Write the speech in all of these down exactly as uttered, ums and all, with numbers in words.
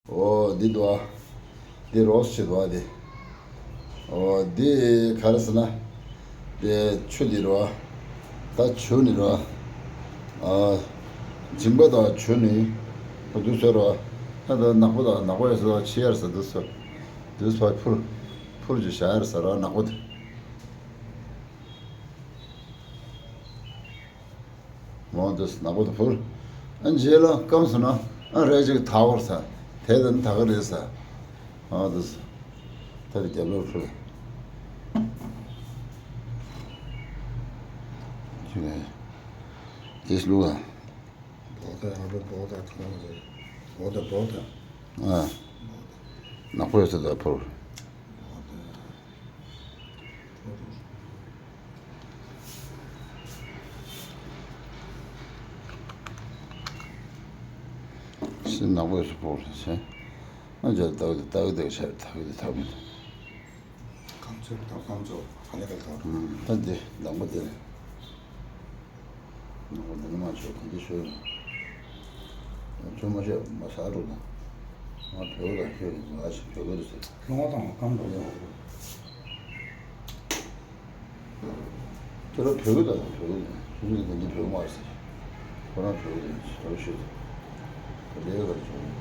འོ་འདི་འདུག་ཨ། འདི་རོ་ཞིག་འདུག་ཨ་འདི། འོ་འདི་ག་རེ་ཟེར་ན། འདི་ཆུ་འདི་རོ། ད་ཆུ་ནི་རོ། ཨ། མཇིང་པ་དང་ཆུ་ནི། འོ་འདི་ཚོ་རོ། ད་ད་ནག་པོ་དང་ནག་པོ་ཡོད་ས་ཆི་ཡར་ས་འདི་ཚོ། འདི་ཚོ་ཕུལ། ཕུལ་གྱི་བྱ་ཡར་ས་རོ་ནག་པོ་དེ། མོ་འདི་ནག་པོ་དེ་ཕུལ། ཨ་རྗེས་ལ་སྐམ་སོང་ན་ཨ་རས་ཅིག་ཐག་བོར་ས། དེ་དང་ཐག་རེད་ས། ཨ་འདི་ས། ད་དེ་རྒྱབ་ལོག་ཕུལ། ཅི་ནས། དེ་སླུ་ཨ། འབོག་ད་ཡག་པོ་འབོག་ད་ཐོང་རེད། འབོག་ད་འབོག་ད། ཨ། ནག་པོ་ཡོད་ས་ད་ཕུལ། འབོག་ད། ཤི་ནག་པོ་སུ་ཕོག་ལ་ཆེ། ང་ཅག་ལྟ་བུ་དེ་ལྟ་བུ་དེ་ཆ་ལྟ་བུ་དེ་ཐག་མི་འདུག་སྐམ་ཚོད་དང་སྐམ་ཚོད་ཧ་ལས་པའི་ཐག་རེད། ད་འདི་ལྡང་པོ་དེ་རེད། ནག་པོ་འདི་ནི་མ་ཆོད་གང་ཅི་ཤོད་རེད། ཁྱོད་མ་ཤོད་མ་ཤ་འགྲོ་དང་། ང་བོད་ལ་ཤོད་རེད་ང་ཞིག་བོད་ལ་ཟེར། ལོང་བ་དང་སྐམ་འགྲོ་ཡོང་། ཁྱོད་རང་བོད་ཀྱི་དང་བོད་ཀྱི་ཁྱོད་ཚོས་དེ་འདྲའི་བོད་མ་ཟེར། ཁོ་རང་བོད་ཀྱི་དང་ཁྱོད་རང་ཤོད་དང་། བོད་ལས་ཀ་ལ་ཆོག་ཡིན།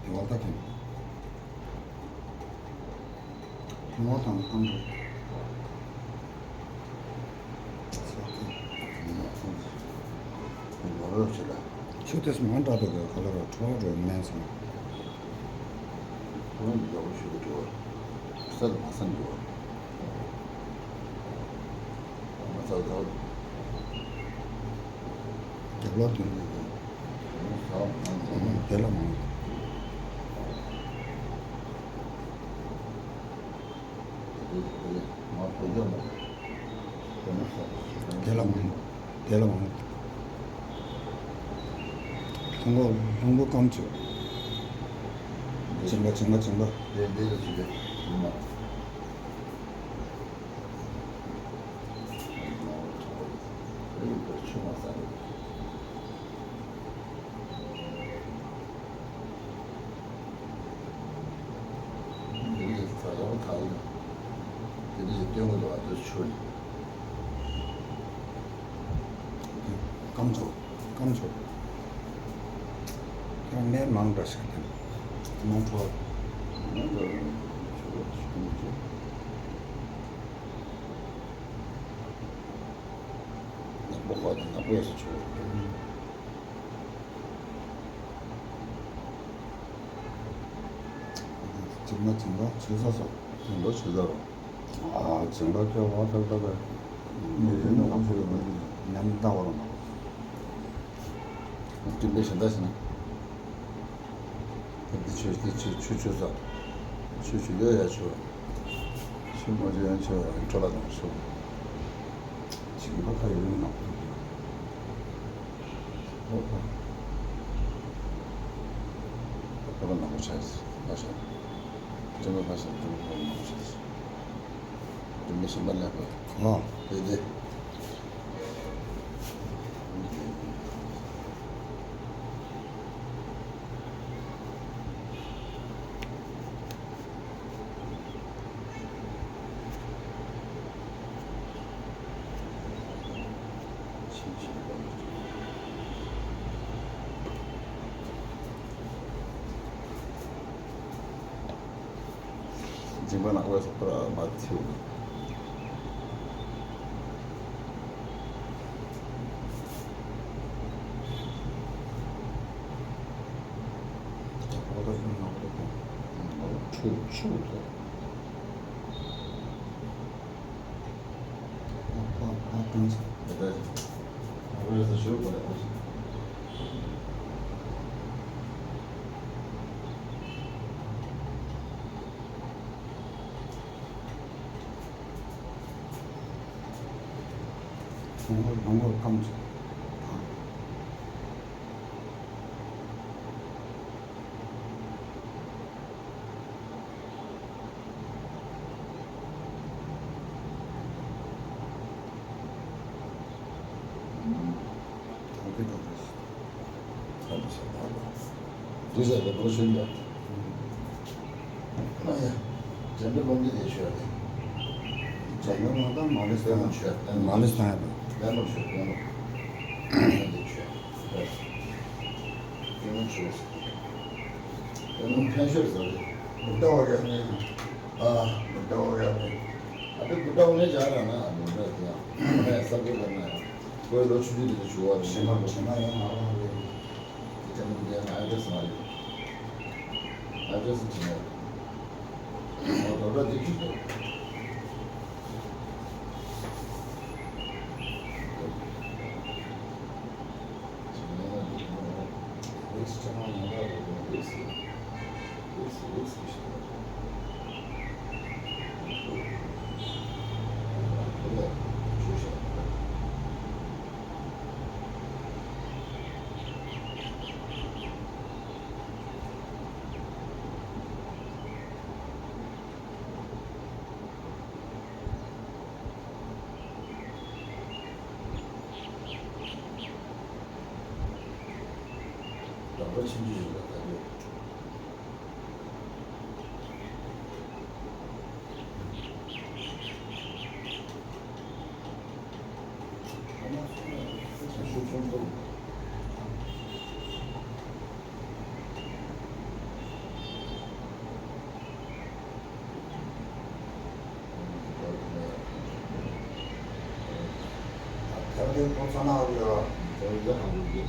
དེ་བ་ད་ཁྱོད། ལོང་བ་དང་སྐམ་འགྲོ། ཆུ་དེ་སུ་མང་དྲགས་འདུག་ག་ལ་ར་ཁྲོ་བ་རོ་མེན་སོང་། ཁོང་གི་རྒྱལ་པོ་ཞུ་གི་འགྲོ་བ། ས་དང་མ་སང་འགྲོ་བ། མ་ཚ་དགའ། རྒྱབ་ལོག་དུ་འགྲོ་གི། དེ་ལ་མང་། དེ་ལ་མང་། དེ་ལ་མང་། ལྷུང་པོ་ལྷུང་པོ་སྐམ་ཚོད། མཇིང་པ་མཇིང་པ་མཇིང་པ། དེ་འདི་ལ་ཅི་རེད་ཡིན་ན། ཆུ་མ་ཟ་རེད། འདི་ནི་ད་རང་ཐང་ཡིན། དེ་ནི་ཡིན་སྟོན་གྱི་འདུག་ཨ་ཙི་ཆུ་ནི། སྐམ་ཚོ་སྐམ་ཚོ། ཁྱོད་ནས་མང་འདྲ་ཞིག་དང་། མང་ཚོ། མང་ཚོ་ཆུ་ཆུ་ཆུ། ནག་པོ་ཁོག་དང་ནག་པོ་ཡོད་ས་ཆུ། མཇིང་པ་མཇིང་པ་ཆུ་ས་སོ། མཇིང་པ་ཆུ་ས་རོ། ཨ་མཇིང་པ་ཁྱོད་འོ་ཐབས་ཐབས་པས། མི་རིགས་ནང་ཆུ་ཡོད་མ་རེད། ཉམས་ལྟ་བ་རོ་མ། མཇིང་པའི་གཞན་དག་ཞིག་ན། འདི་ཆུ་འདི་ཆུ་ཆུ་ཆུ་ས། ཆུ་ཆུ་ཡོད་ཡ་ཆུ། ཆུ་མ་ཆུ་ཡང་ཆུ་ཡང་འཕྲོ་བརླག་དང་ཆུ། མཇིང་པ་ཁ་ཡོད་ནོ། ཨོ་ཨོ། ཨོ་ནག་པོ་ཆགས་སོང་། ཕ་ཤ། སྤྲིན་པ་ཕ་ཤ་སྤྲིན་པ་ཕ་ནག་པོ་ཆགས་སོང་། སྤྲིན་པ་ཞིམ་པ་ལེགས་པ། ཨོ། དེ་དེ། མཇིང་པ་ནག་པོ་ཡོད་ས་ཁོ་ར་མ་ཐེའུ། ཁོ་ར་ཡོད་ནག་པོ་དང་། ཆུ་ཆུ་དང་། ལྷུང་པོ་ལྷུང་པོ་སྐམ་ཚོ། འདི་ཟེར་ཏེ་འགྲོ་ཤེས་འདུག་ཨ་ཡ། དྲན་པའི་སློབ་འདི་ལས་ཤོད་རེད། དྲན་པའི་སློབ་དང་མ་ལུས་ལྟ་བུ་ཤོད། མ་ལུས་ལྟ་བུ། ལྟ་བུ་ཤོད། ལྟ་བུ། ལྟ་བུ་ཤོད། ལྟ་བུ་ཤོད། ལྟ་བུ་ཕན་ཤོད་ཟེར་རེད། མི་ལྟ་བ་རེད་ནི། ཨ། མི་ལྟ་བ་རེད་ནི། ཨ་ཏི་བུ་ལྟ་བ་ནས་བྱ་ར་ན་མི་འདྲ་དེ་ཡང་། ཨ་ནི་ས་བུ་ལ་ན་ཡང་། ཁོའི་ལོ་ཆུང་ཆུང་དེ་ཚོ་ཞུ་བ་རེད། ཞེ་མ་ཞེ་མ་ཡང་ང་རང་རེད། དེ་ཚོ་མི་འདྲ་ན་ཨ་ཏི་སང་རེད། ཨ་ཏི་སང་ཆེ་ན་རེད། ཨོ་དོ་འདྲ་དེ་ཁྱི་དེ། རང་པ་ཆེན་པོ་ཞིག་ལ་ད་དུས། ཨ་མ་ཚོ་ཆེན་པོ་ཆུང་པོ། ཐེབས་ལེན་ཁོ་ཚོ་ན་ཡོད། ཐེབས་ལེན་ཧ་གོ་གི།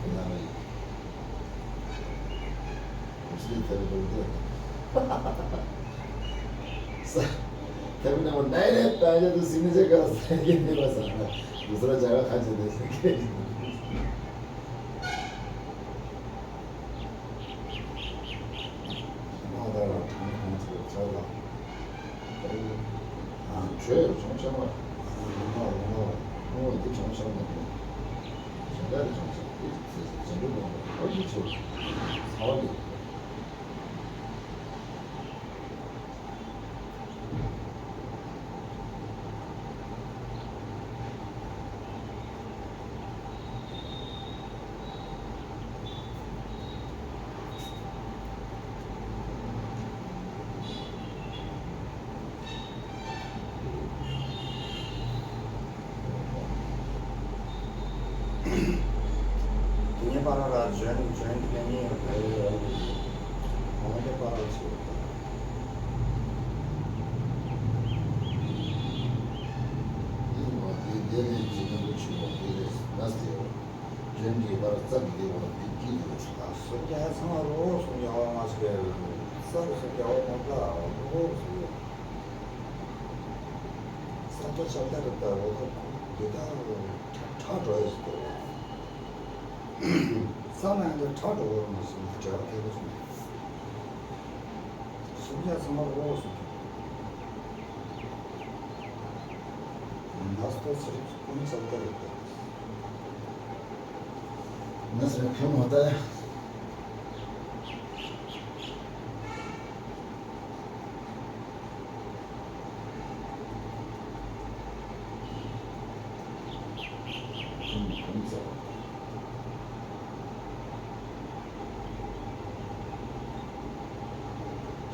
ཁོ་ན་ཡོད། ཁོ་ཚོ་ཐེབས་ལེན་ཁོ་ཚོ། ས། ཐེབས་ལེན་ཁོ་ན་ཡོད། ད་ཡོད་དུ་སི་ནི་ཅེ་ག་ས་ཡོད་ནི་བ་ས་ན། དུ་ས་ར་ཇ་ག་ཁ་ཆེ་ནི་ས་ཁེ། ཨ་ད་ར་ཁོང་ཁོང་ཚོ་ཚོ་ལ། ཨ་ཁྲོད་བྱང་ཆ་མ། ཨ་ལུང་མ་ལུང་མ། ལུང་མ་འདི་བྱང་ཆ་མ་འདི། བྱང་ཆ་འདི་བྱང་ཆ་འདི་བྱང་ཆ་འདི་ལུང་མ་འོ་འདི་ཚོ། ཚ་བ་འདི། དེ་ནས་པ་ར་ར་ཇོན་ཇོན་དེ་ནས་ཡོད་རེད། འོང་དེ་པ་ར་ཆེ། ཡིན་བ་དེ་དེ་ནས་ཇི་ནི་ལུ་ཆེ་བ་དེ་རེད་ལ་སྟེ། ཇོན་གྱི་པ་ར་རྩ་གི་དེ་བ་དེ་གི་དེ་རེད། ཨ་སོ་རྒྱ་ཚང་མ་རོ་སོ་རྒྱ་བ་མ་ཆེ། རྩ་རུ་སོ་རྒྱ་བ་མ་ད་རོ་སོ་ཡོད། ས་ཆ་ཆ་ལྟར་ལྟ་བ་ད་འདི་ལྟར་ཁྲ་འགྲོ་ཡས་སུ་ས་ནང་དུ་ཁྲ་འགྲོ་བར་མ་སོང་ན་བྲལ་བ་ཐེབས་སོང་། སུམ་བརྒྱ་ཚང་མ་རོ་སུ་ན་སྟོ་ཚེ་རིག་ཀུན་ས་ལྟར་ལྟ། ན་སེ་ཁོ་མོ་ད།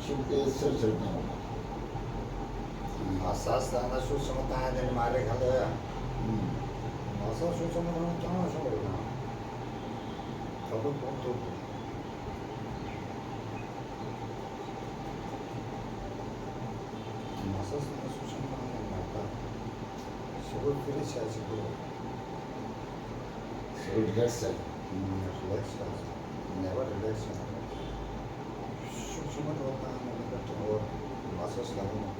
ཤུགས་དེ་ཆེར་ཆེར་བཏང་བ། མ་ས་ས་ན་ཤུགས་ཆེན་པོ་བཏང་ཡ་དེ་ནི་མ་རེད་ག་ལ། མ་ས་ཤུགས་ཆེན་པོ་བཏང་ན་རྐྱང་མ་ཤོར་བ་ཡང་། ད་བུ་བོ་ཐུག་དགོས། མ་ས་ས་ན་ཤུགས་ཆེན་པོ་བཏང་ན་མ་ད། ཞེ་པོ་ཀི་རི་ཆ་ཅིག་དགོས། ཞེ་པོ་རི་ལེགས་བྱས། རི་ལེགས་བྱས། ནད་པ་རི་ལེགས་བྱས། ཤུགས་ཆེན་པོ་འགྲོ་བཏང་ན་ནི་ད་དྲན་འོ་མ་སོ་སོ་ལ་ནི།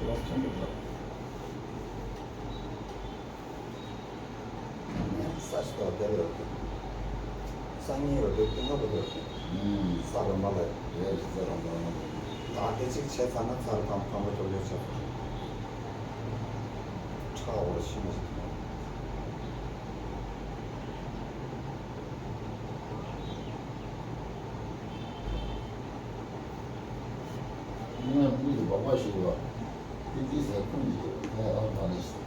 ལོ་ཆུང་དུ་འགྲོ། ངས་ས་ཞིག་ཏུ་བསྡད་ཡོད་དེ། སང་ཉིན་ཡོད་དེ་ཏིང་ཧ་པོ་དེ་ཡོད་དེ། ས་རོམ་པ་ལ་ཡོད་རེད། ས་རོམ་པ་ལ་ཡོད། ད་དེ་གཅིག་བྱས་ཚར་ན་ཚར་གང་གང་པོ་ཐོབ་ཡོད་ཆགས་སོང་། ཁྲག་འོར་ཤི་མ་ཤི་ཐོན། ངས་མི་ཡི་སྦག་སྦག་ཞུ་བ། ཏི་ཏི་ཟེར་ཁུངས་ཡོད་ངས་ཨ་མ་ལས་སོ།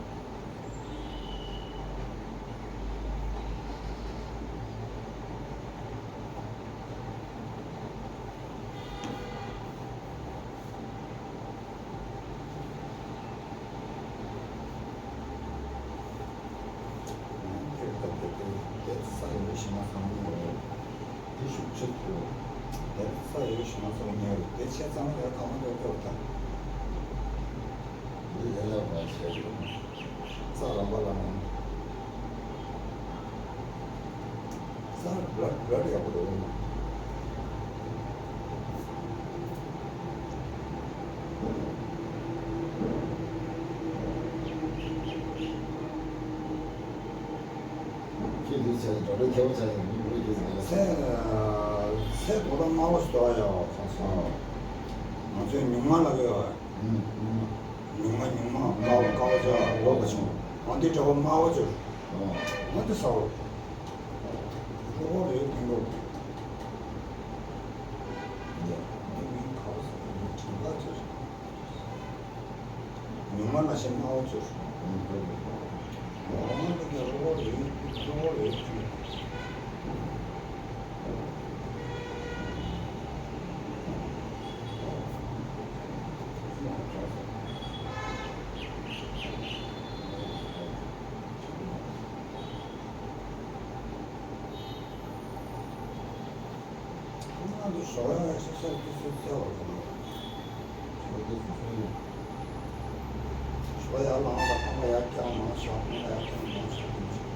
དེ་ས་ཡོད་ཤི་མ་སང་ཉིན་རེད། དེ་ཤུགས་ཆེ་ཐུབ། དེ་ས་ཡོད་ཤི་མ་སང་ཉིན་རེད། དེ་ཆེ་ཚང་ཡོད་གང་མ་ཡོད་ཐུབ་ད། འདི་ལས་ལས་བ་ཆེ་ཡོད། ས་རམ་པ་ལ་ནང་། ས་ར་ར་ཡག་པོ་འདུག་ཁྱེད་འདི་བྱས་འགྲོ་གྲོན་ཁྱད་པར་ཆགས་ཀྱི་མི་འགྲོ་རྒྱུ་ཟེར་ལ། ཚེ་ཚེ་དོ་དམ་དམར་པོ་ཞིག་འདུག་ཡ་ཁོང་སོང་། ང་ཚོས་ཉུང་མ་ལ་གི་ཡོད། ཉུང་མ་ཉུང་མ་དམར་པོ་དཀར་པོ་ཅོག་འོག་གི་ཆུང་། ང་འདི་འདྲ་པོ་དམར་པོ་ཅོག་ང་འདི་ས་འོག་རོགས་པ་རེད་དེ་འགྲོ། འདི་མིང་ག་པར་ཟེར་གི་འདུག་དྲན་པ་ཅོག་ཉུང་མ་ན་ཤེས་དམར་པོ་ཅོག་ཉུང་མ་འདི་ག་རོགས་པ་རེད་རོགས་པ་རེད། ཁོང་རྣམ་པའི་ཞོགས་ཡང་ཡང་ཤེས་ཤེས་ཏི་སུ་བརྩེ་བ་དང་། ཞོགས་ཏི་སུ་སུ་ཡིན། ཞོགས་ཡར་ལངས་ལ་ཁོང་ལ་ཡར་བརྐྱངས་མང་ཞོགས་ཁོང་ལ་ཡར་བརྐྱངས་མང་ཞོགས་ཏི་སུ།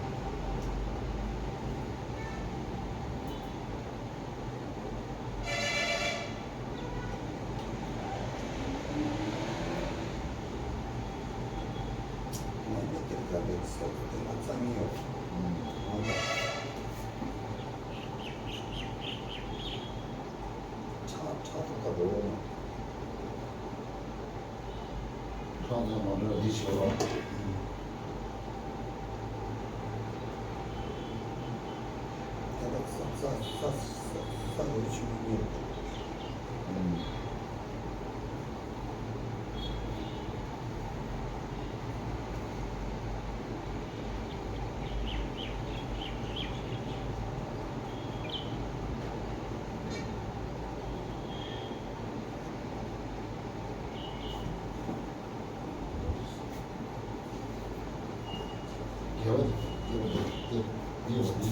ང་ནི་དེར་ག་པའི་སོགས་དེ་ང་རྩ་ཉེ་ཡོད། ང་ད། ཁྲག་ཁྲག་ཐོག་ཐོག་འགྲོ་ཡོང་། ཁྲག་ཚོ་མ་འགྲོ་འདི་ཞོར་རོ། ད་ལྟ་ས་ས་ས་ས་ས་ལོ་ཆུང་མ་རྙེད། དགེ་བ་དགེ་བ་དེ་དེ་དེ་བ་དེ་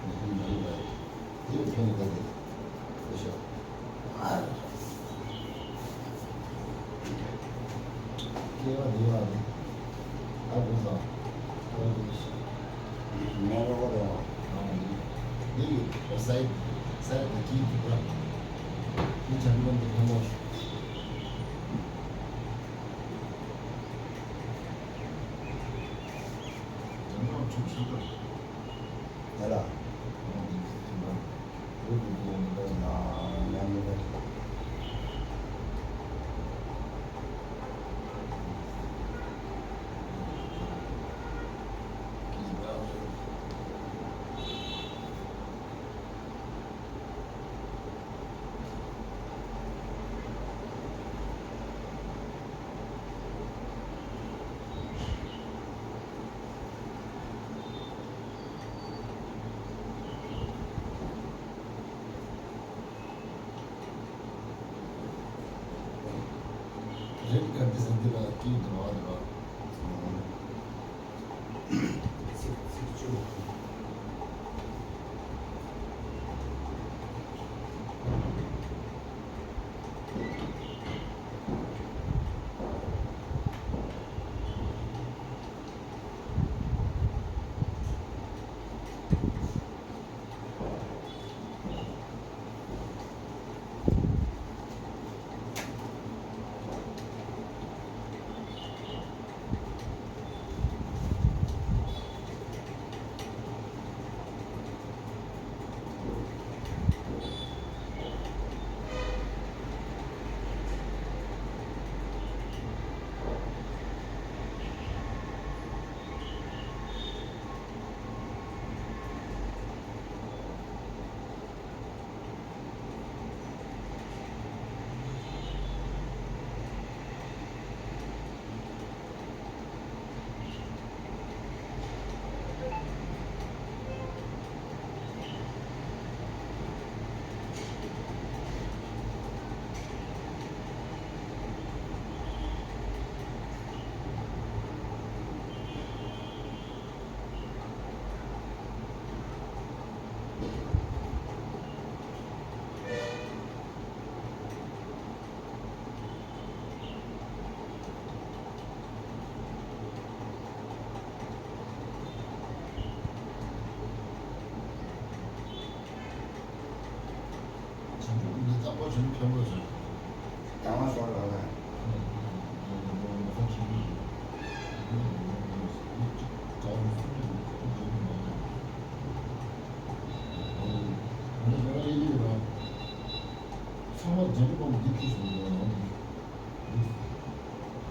མི་ཕན་མ་ཡིན་པ་དེ་ཕན་ཡོད་པ་དེ་ཤོག་སྐྱེ་བ་འདི་ཡང་ནི། ཨ་ཁུ་ཚང་། ཨ་ཁུ་ཚང་། ངའི་རོགས་པ་རེད་ཨང་། ཨང་། འདི་ཡི་སའི་སའི་གི་ཀྱི་འདུག་ར། འདི་བྱང་ལམ་འདི་ལྷ་མོ། བྱང་ལམ་ཁྲིམས་ཤིག་ར། ཡ་ལ། ཨང་། འདི་ཁྲིམས་ར། རེད་དཀར་འདི་ཟེར་འདི་ལ་སྐྱིད་འདུག་བ་འདུག་བ། ཚིག་ཚིག་བཅུ། ཁྱད་པར་ཅན། ཡང་ན་ཤོར་ར་ལ། ཚང་མ་རྒྱན་གོང་འདི་ཁྱི་ཞིག་ཡོད་རང་།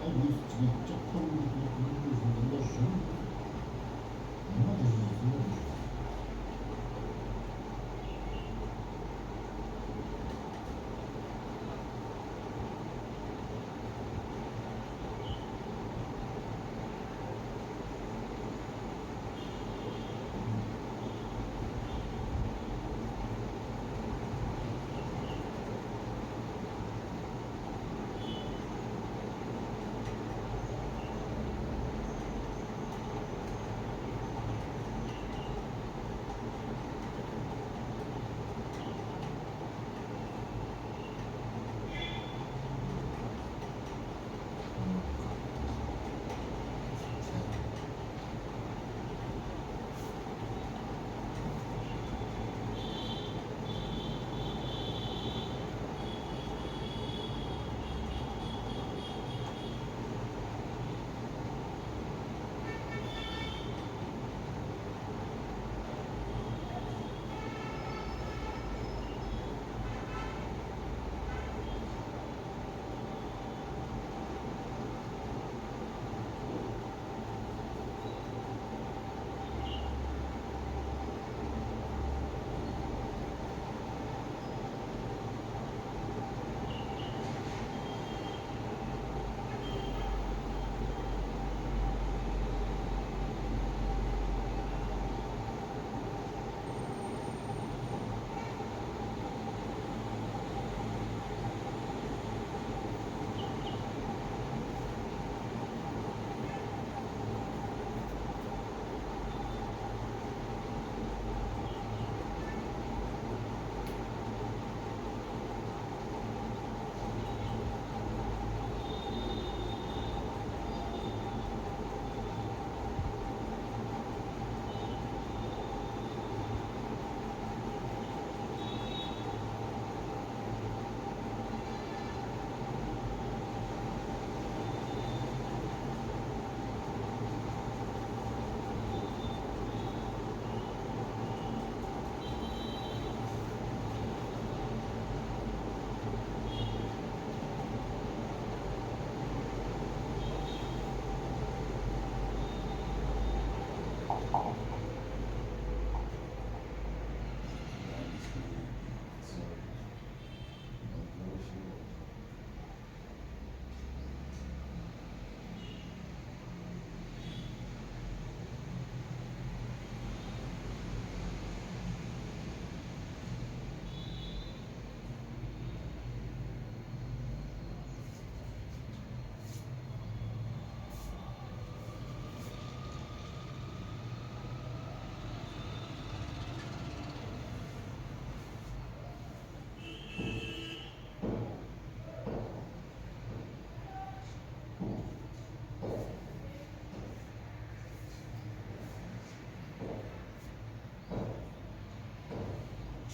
ཨ་ནི་ཅིག་ལྕགས་ཐོག་མི་འདུག་མི་འདུག་ཟེར་འདི་འདྲ་ཞུ། ཉི་མ་དེ་བཞིན་ཟིན་པ་རེད།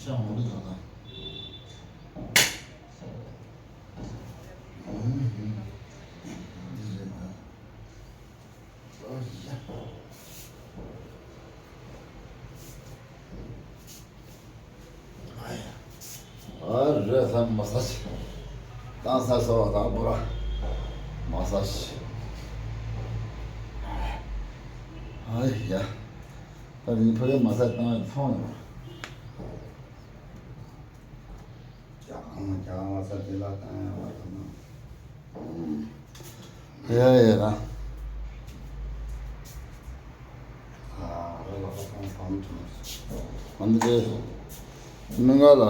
ཤ་མང་པོ་བཏང་ན། འདི་རེད་ད། ཨ་ཡ། ཨ་རེད་ད། མ་ས་ཇི་བཏང་ས་སོ་དང་པོ་ར། མ་ས་ཇི། ཨ་ཡ། ད་རིང་ཕ་གིར་མ་ས་ཇི་བཏང་ཡོད་མཐོང་ཡོད། རྒྱ་གང་རྒྱ་གང་ལ་ས་དེ་ལ་བཏང་ཡ་བ་དང་ན། ཡ་ཡ་ད། ཨ་རེ་ལ་ཁ་ཁང་ཁང་དུ་ན། ཨ་འདི་དེ། སྨན་ཁང་ལ།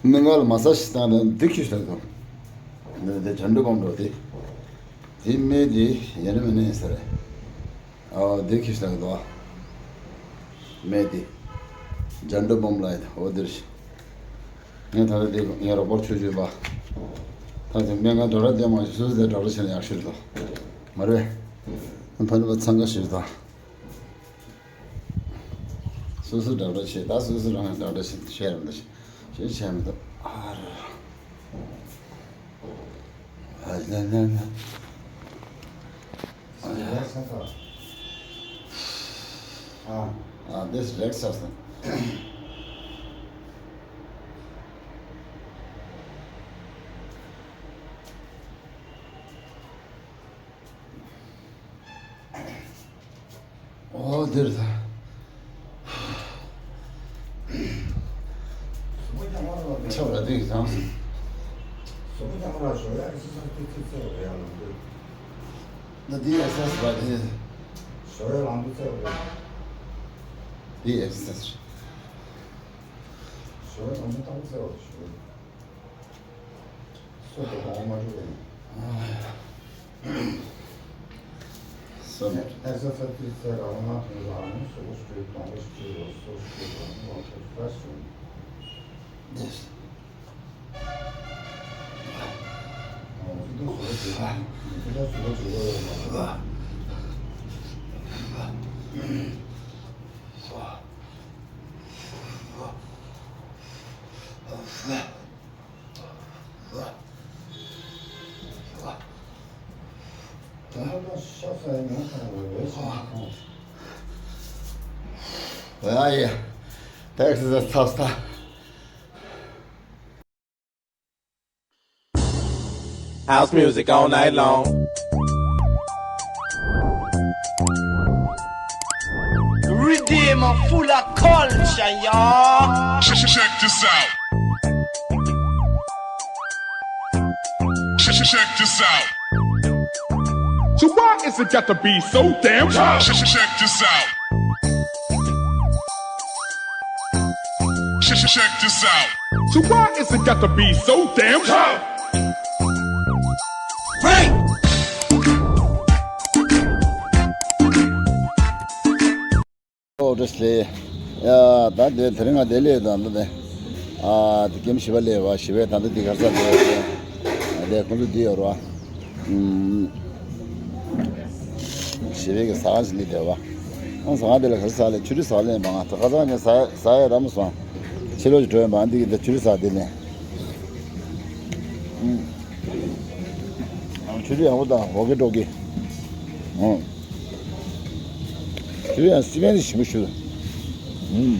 སྨན་ཁང་ལ་མ་ས་ཇི་བཏང་ནས་འདི་ཁྱོད་ལ་དང་། འདི་དེ་བྱང་ཆུབ་སྤོམ་འགྲོ་དེ། དེ་སྨན་དེ་ཡིན་ནམ་མིན་ནམ་ཟེར། ཨོ་དེ་ཁྱི་ཞིག་ལ་འདུག་སྨན་དེ། བྱང་ཆུབ་སྤོམ་ལ་ཡིན། ཨོ་དེར་ཞིག་ངས་ད་ལྟ་དེ་ངའི་རོགས་པར་ཆོས་ཆོས་པ། ད་དེ་སྨན་ཁང་འདྲ་འདྲ་བསྟན་མ་ཞིག་སོ་སོ་དེ་འདྲ་འདྲ་བྱས་ན་ཡག་ཤོས་རེད་དོ། མ་རེད། ཕ་ནུ་བ་འཚང་ཁ་ཞིག་དང་། སོ་སོ་འདྲ་འདྲ་བྱས། ད་སོ་སོ་རང་ཡང་འདྲ་འདྲ་བྱས་བཤད་རམ་འདྲ་བྱས་བཤད་བྱས་མི་འདུག་ཨ། ནན་ནན་ནན། ཨ་ཡ། ཨ། ཨ། འདི་རེག་ས་སོང་། ཨོ་འདིར་ད། ཆབ་ར་དེ་གང་། ད་འདི་ཨེག་སར་སའིཛ་ར་དེ། འདི་ཨེག་སར་སའིཛ་རེད། སོ་དང་མ་འགྲོ་བས། སོ་ནི། ཨེག་སར་སའིཛ་ཚེ་རང་དབང་དང་ལ་ནི་སོ་སོ་སྤྲོད་གཏོང་བ་ཞིག་ཡོད། སོ་སོ་སྤྲོད་གཏོང་བ་ཞིག་ཡོད། ཨ་ཡེ། ཏེག་སི་ཚ་ཚ། House music all night long. Redeemer full of culture, y'all. Check, check this out. Check, check, check this out. So why is it got to be so damn hard? Check, check, check this out. Check, check, check this out. So why is it got to be so damn hard? Break! ཨོ་བཀྲ་ཤིས་བདེ་ལེགས། ཡ། ད་དེ་དེ་རིང་ང་བདེ་ལེགས་དང་འདི་དེ། ཨ་དེ་ཀེམ་བཞི་པ་སླེབས་པ། བཞི་པའི་ད་ལྟ་འདི་ག་རེ་ཟ་དེ་དེ་ཁོང་ཚོ་འདི་ཡོད་རེད་པ། ཨུམ། བཞི་པའི་གི་ཟ་ཁང་ཞིག་སླེབས་བསྡད་པ། ཨང་ཟ་ཁང་དེ་ལ་ག་རེ་ཟ་ལེ། ཆུ་རུད་ཟ་ལེ་མ། ང་ད་ཁ་སང་ངས་ཟ་ཟ་ཡ་རག་མ་སོང་། ཕྱི་ལོགས་ཀྱི་འགྲོ་ཡ་མ་འདི་གི་ད་ཆུ་རུད་ཟ་དེ་ནས། ཨུམ། ཆུ་རུད་ཡག་པོ་དང་ཝོ་ཀི་ཊོ་ཀི། ཨང་། ཆུ་རུད་ཡང་སི་པན་དེ་ཞིམ་པོ་ཞུ། ཨུམ།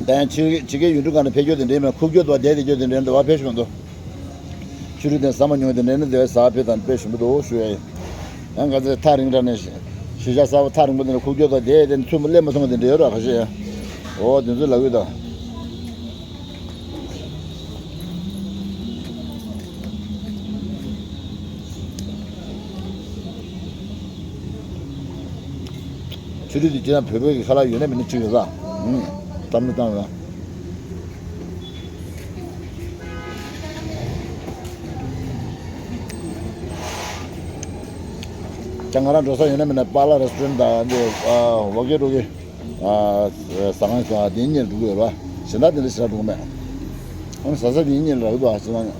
ད་ཡང་ཕྱི་ཕྱི་རྒྱལ་ཡུལ་གྲུ་ཁག་ནས་ཕེབས་རྒྱུ་དེ་འདྲས་མེད། ཁུག་རྒྱུ་དང་བསྡད་བསྡད་རྒྱུ་དེ་འདྲས་འདུག་པ། ཕེབས་ཤོག་འདུག་ཆུ་རུད་དེ་ཟ་མ་མྱོང་དེ་འདྲས་ནི་དེ་བས་ཟ་ཕེབས་དང་དཔེ་ཞིམ་པོ་འདུག་ཞུ་ཡ་ཡིན། ཡང་ག་ཚོད་ཐག་རིང་དྲགས་ནས་གཞིས་ཆགས་གསར་པ་ཐག་རིང་པོ་དེ་ནས་ཁུག་རྒྱུ་དང་བསྡད་དེ་ཚུར་མ་སླེབས་མ་སོང་བ་དེ་འདྲས་ཡོད་ར། ཁ་ཤས་ཡ། འོ་དེ་ཚོ་ལབ་ཡོད་ད། ཆུ་རུད་དེ་ཅི་ན་བོད་པའི་གི་ཁ་ལག་ཡོད་ན་མེད་ན་གཅིག་ཡོད་ལ། ཨུམ། བཏང་ནི་བཏང་ཡོད། ཀྱང་ང་རང་འགྲོ་ས་ཡོད་ན་མེད་ན་པཱ་ལགས་རེ་སི་ཊོ་རན་ཊི་དང་འདི་ཨ་ཝོ་ཀི་ཊོ་ཀི། ཨ་ཟ་ཁང་ཟ་དེ་གཉིས་འགྲོ་གི་ཡོད་རེད་པ། གཞན་དག་དེ་འདྲ་ཞེ་དྲག་འགྲོ་གི་མེད། ཨང་ཟ་ས་དེ་གཉིས་རག་གི་འདུག་ཨ་ཟེར་ན།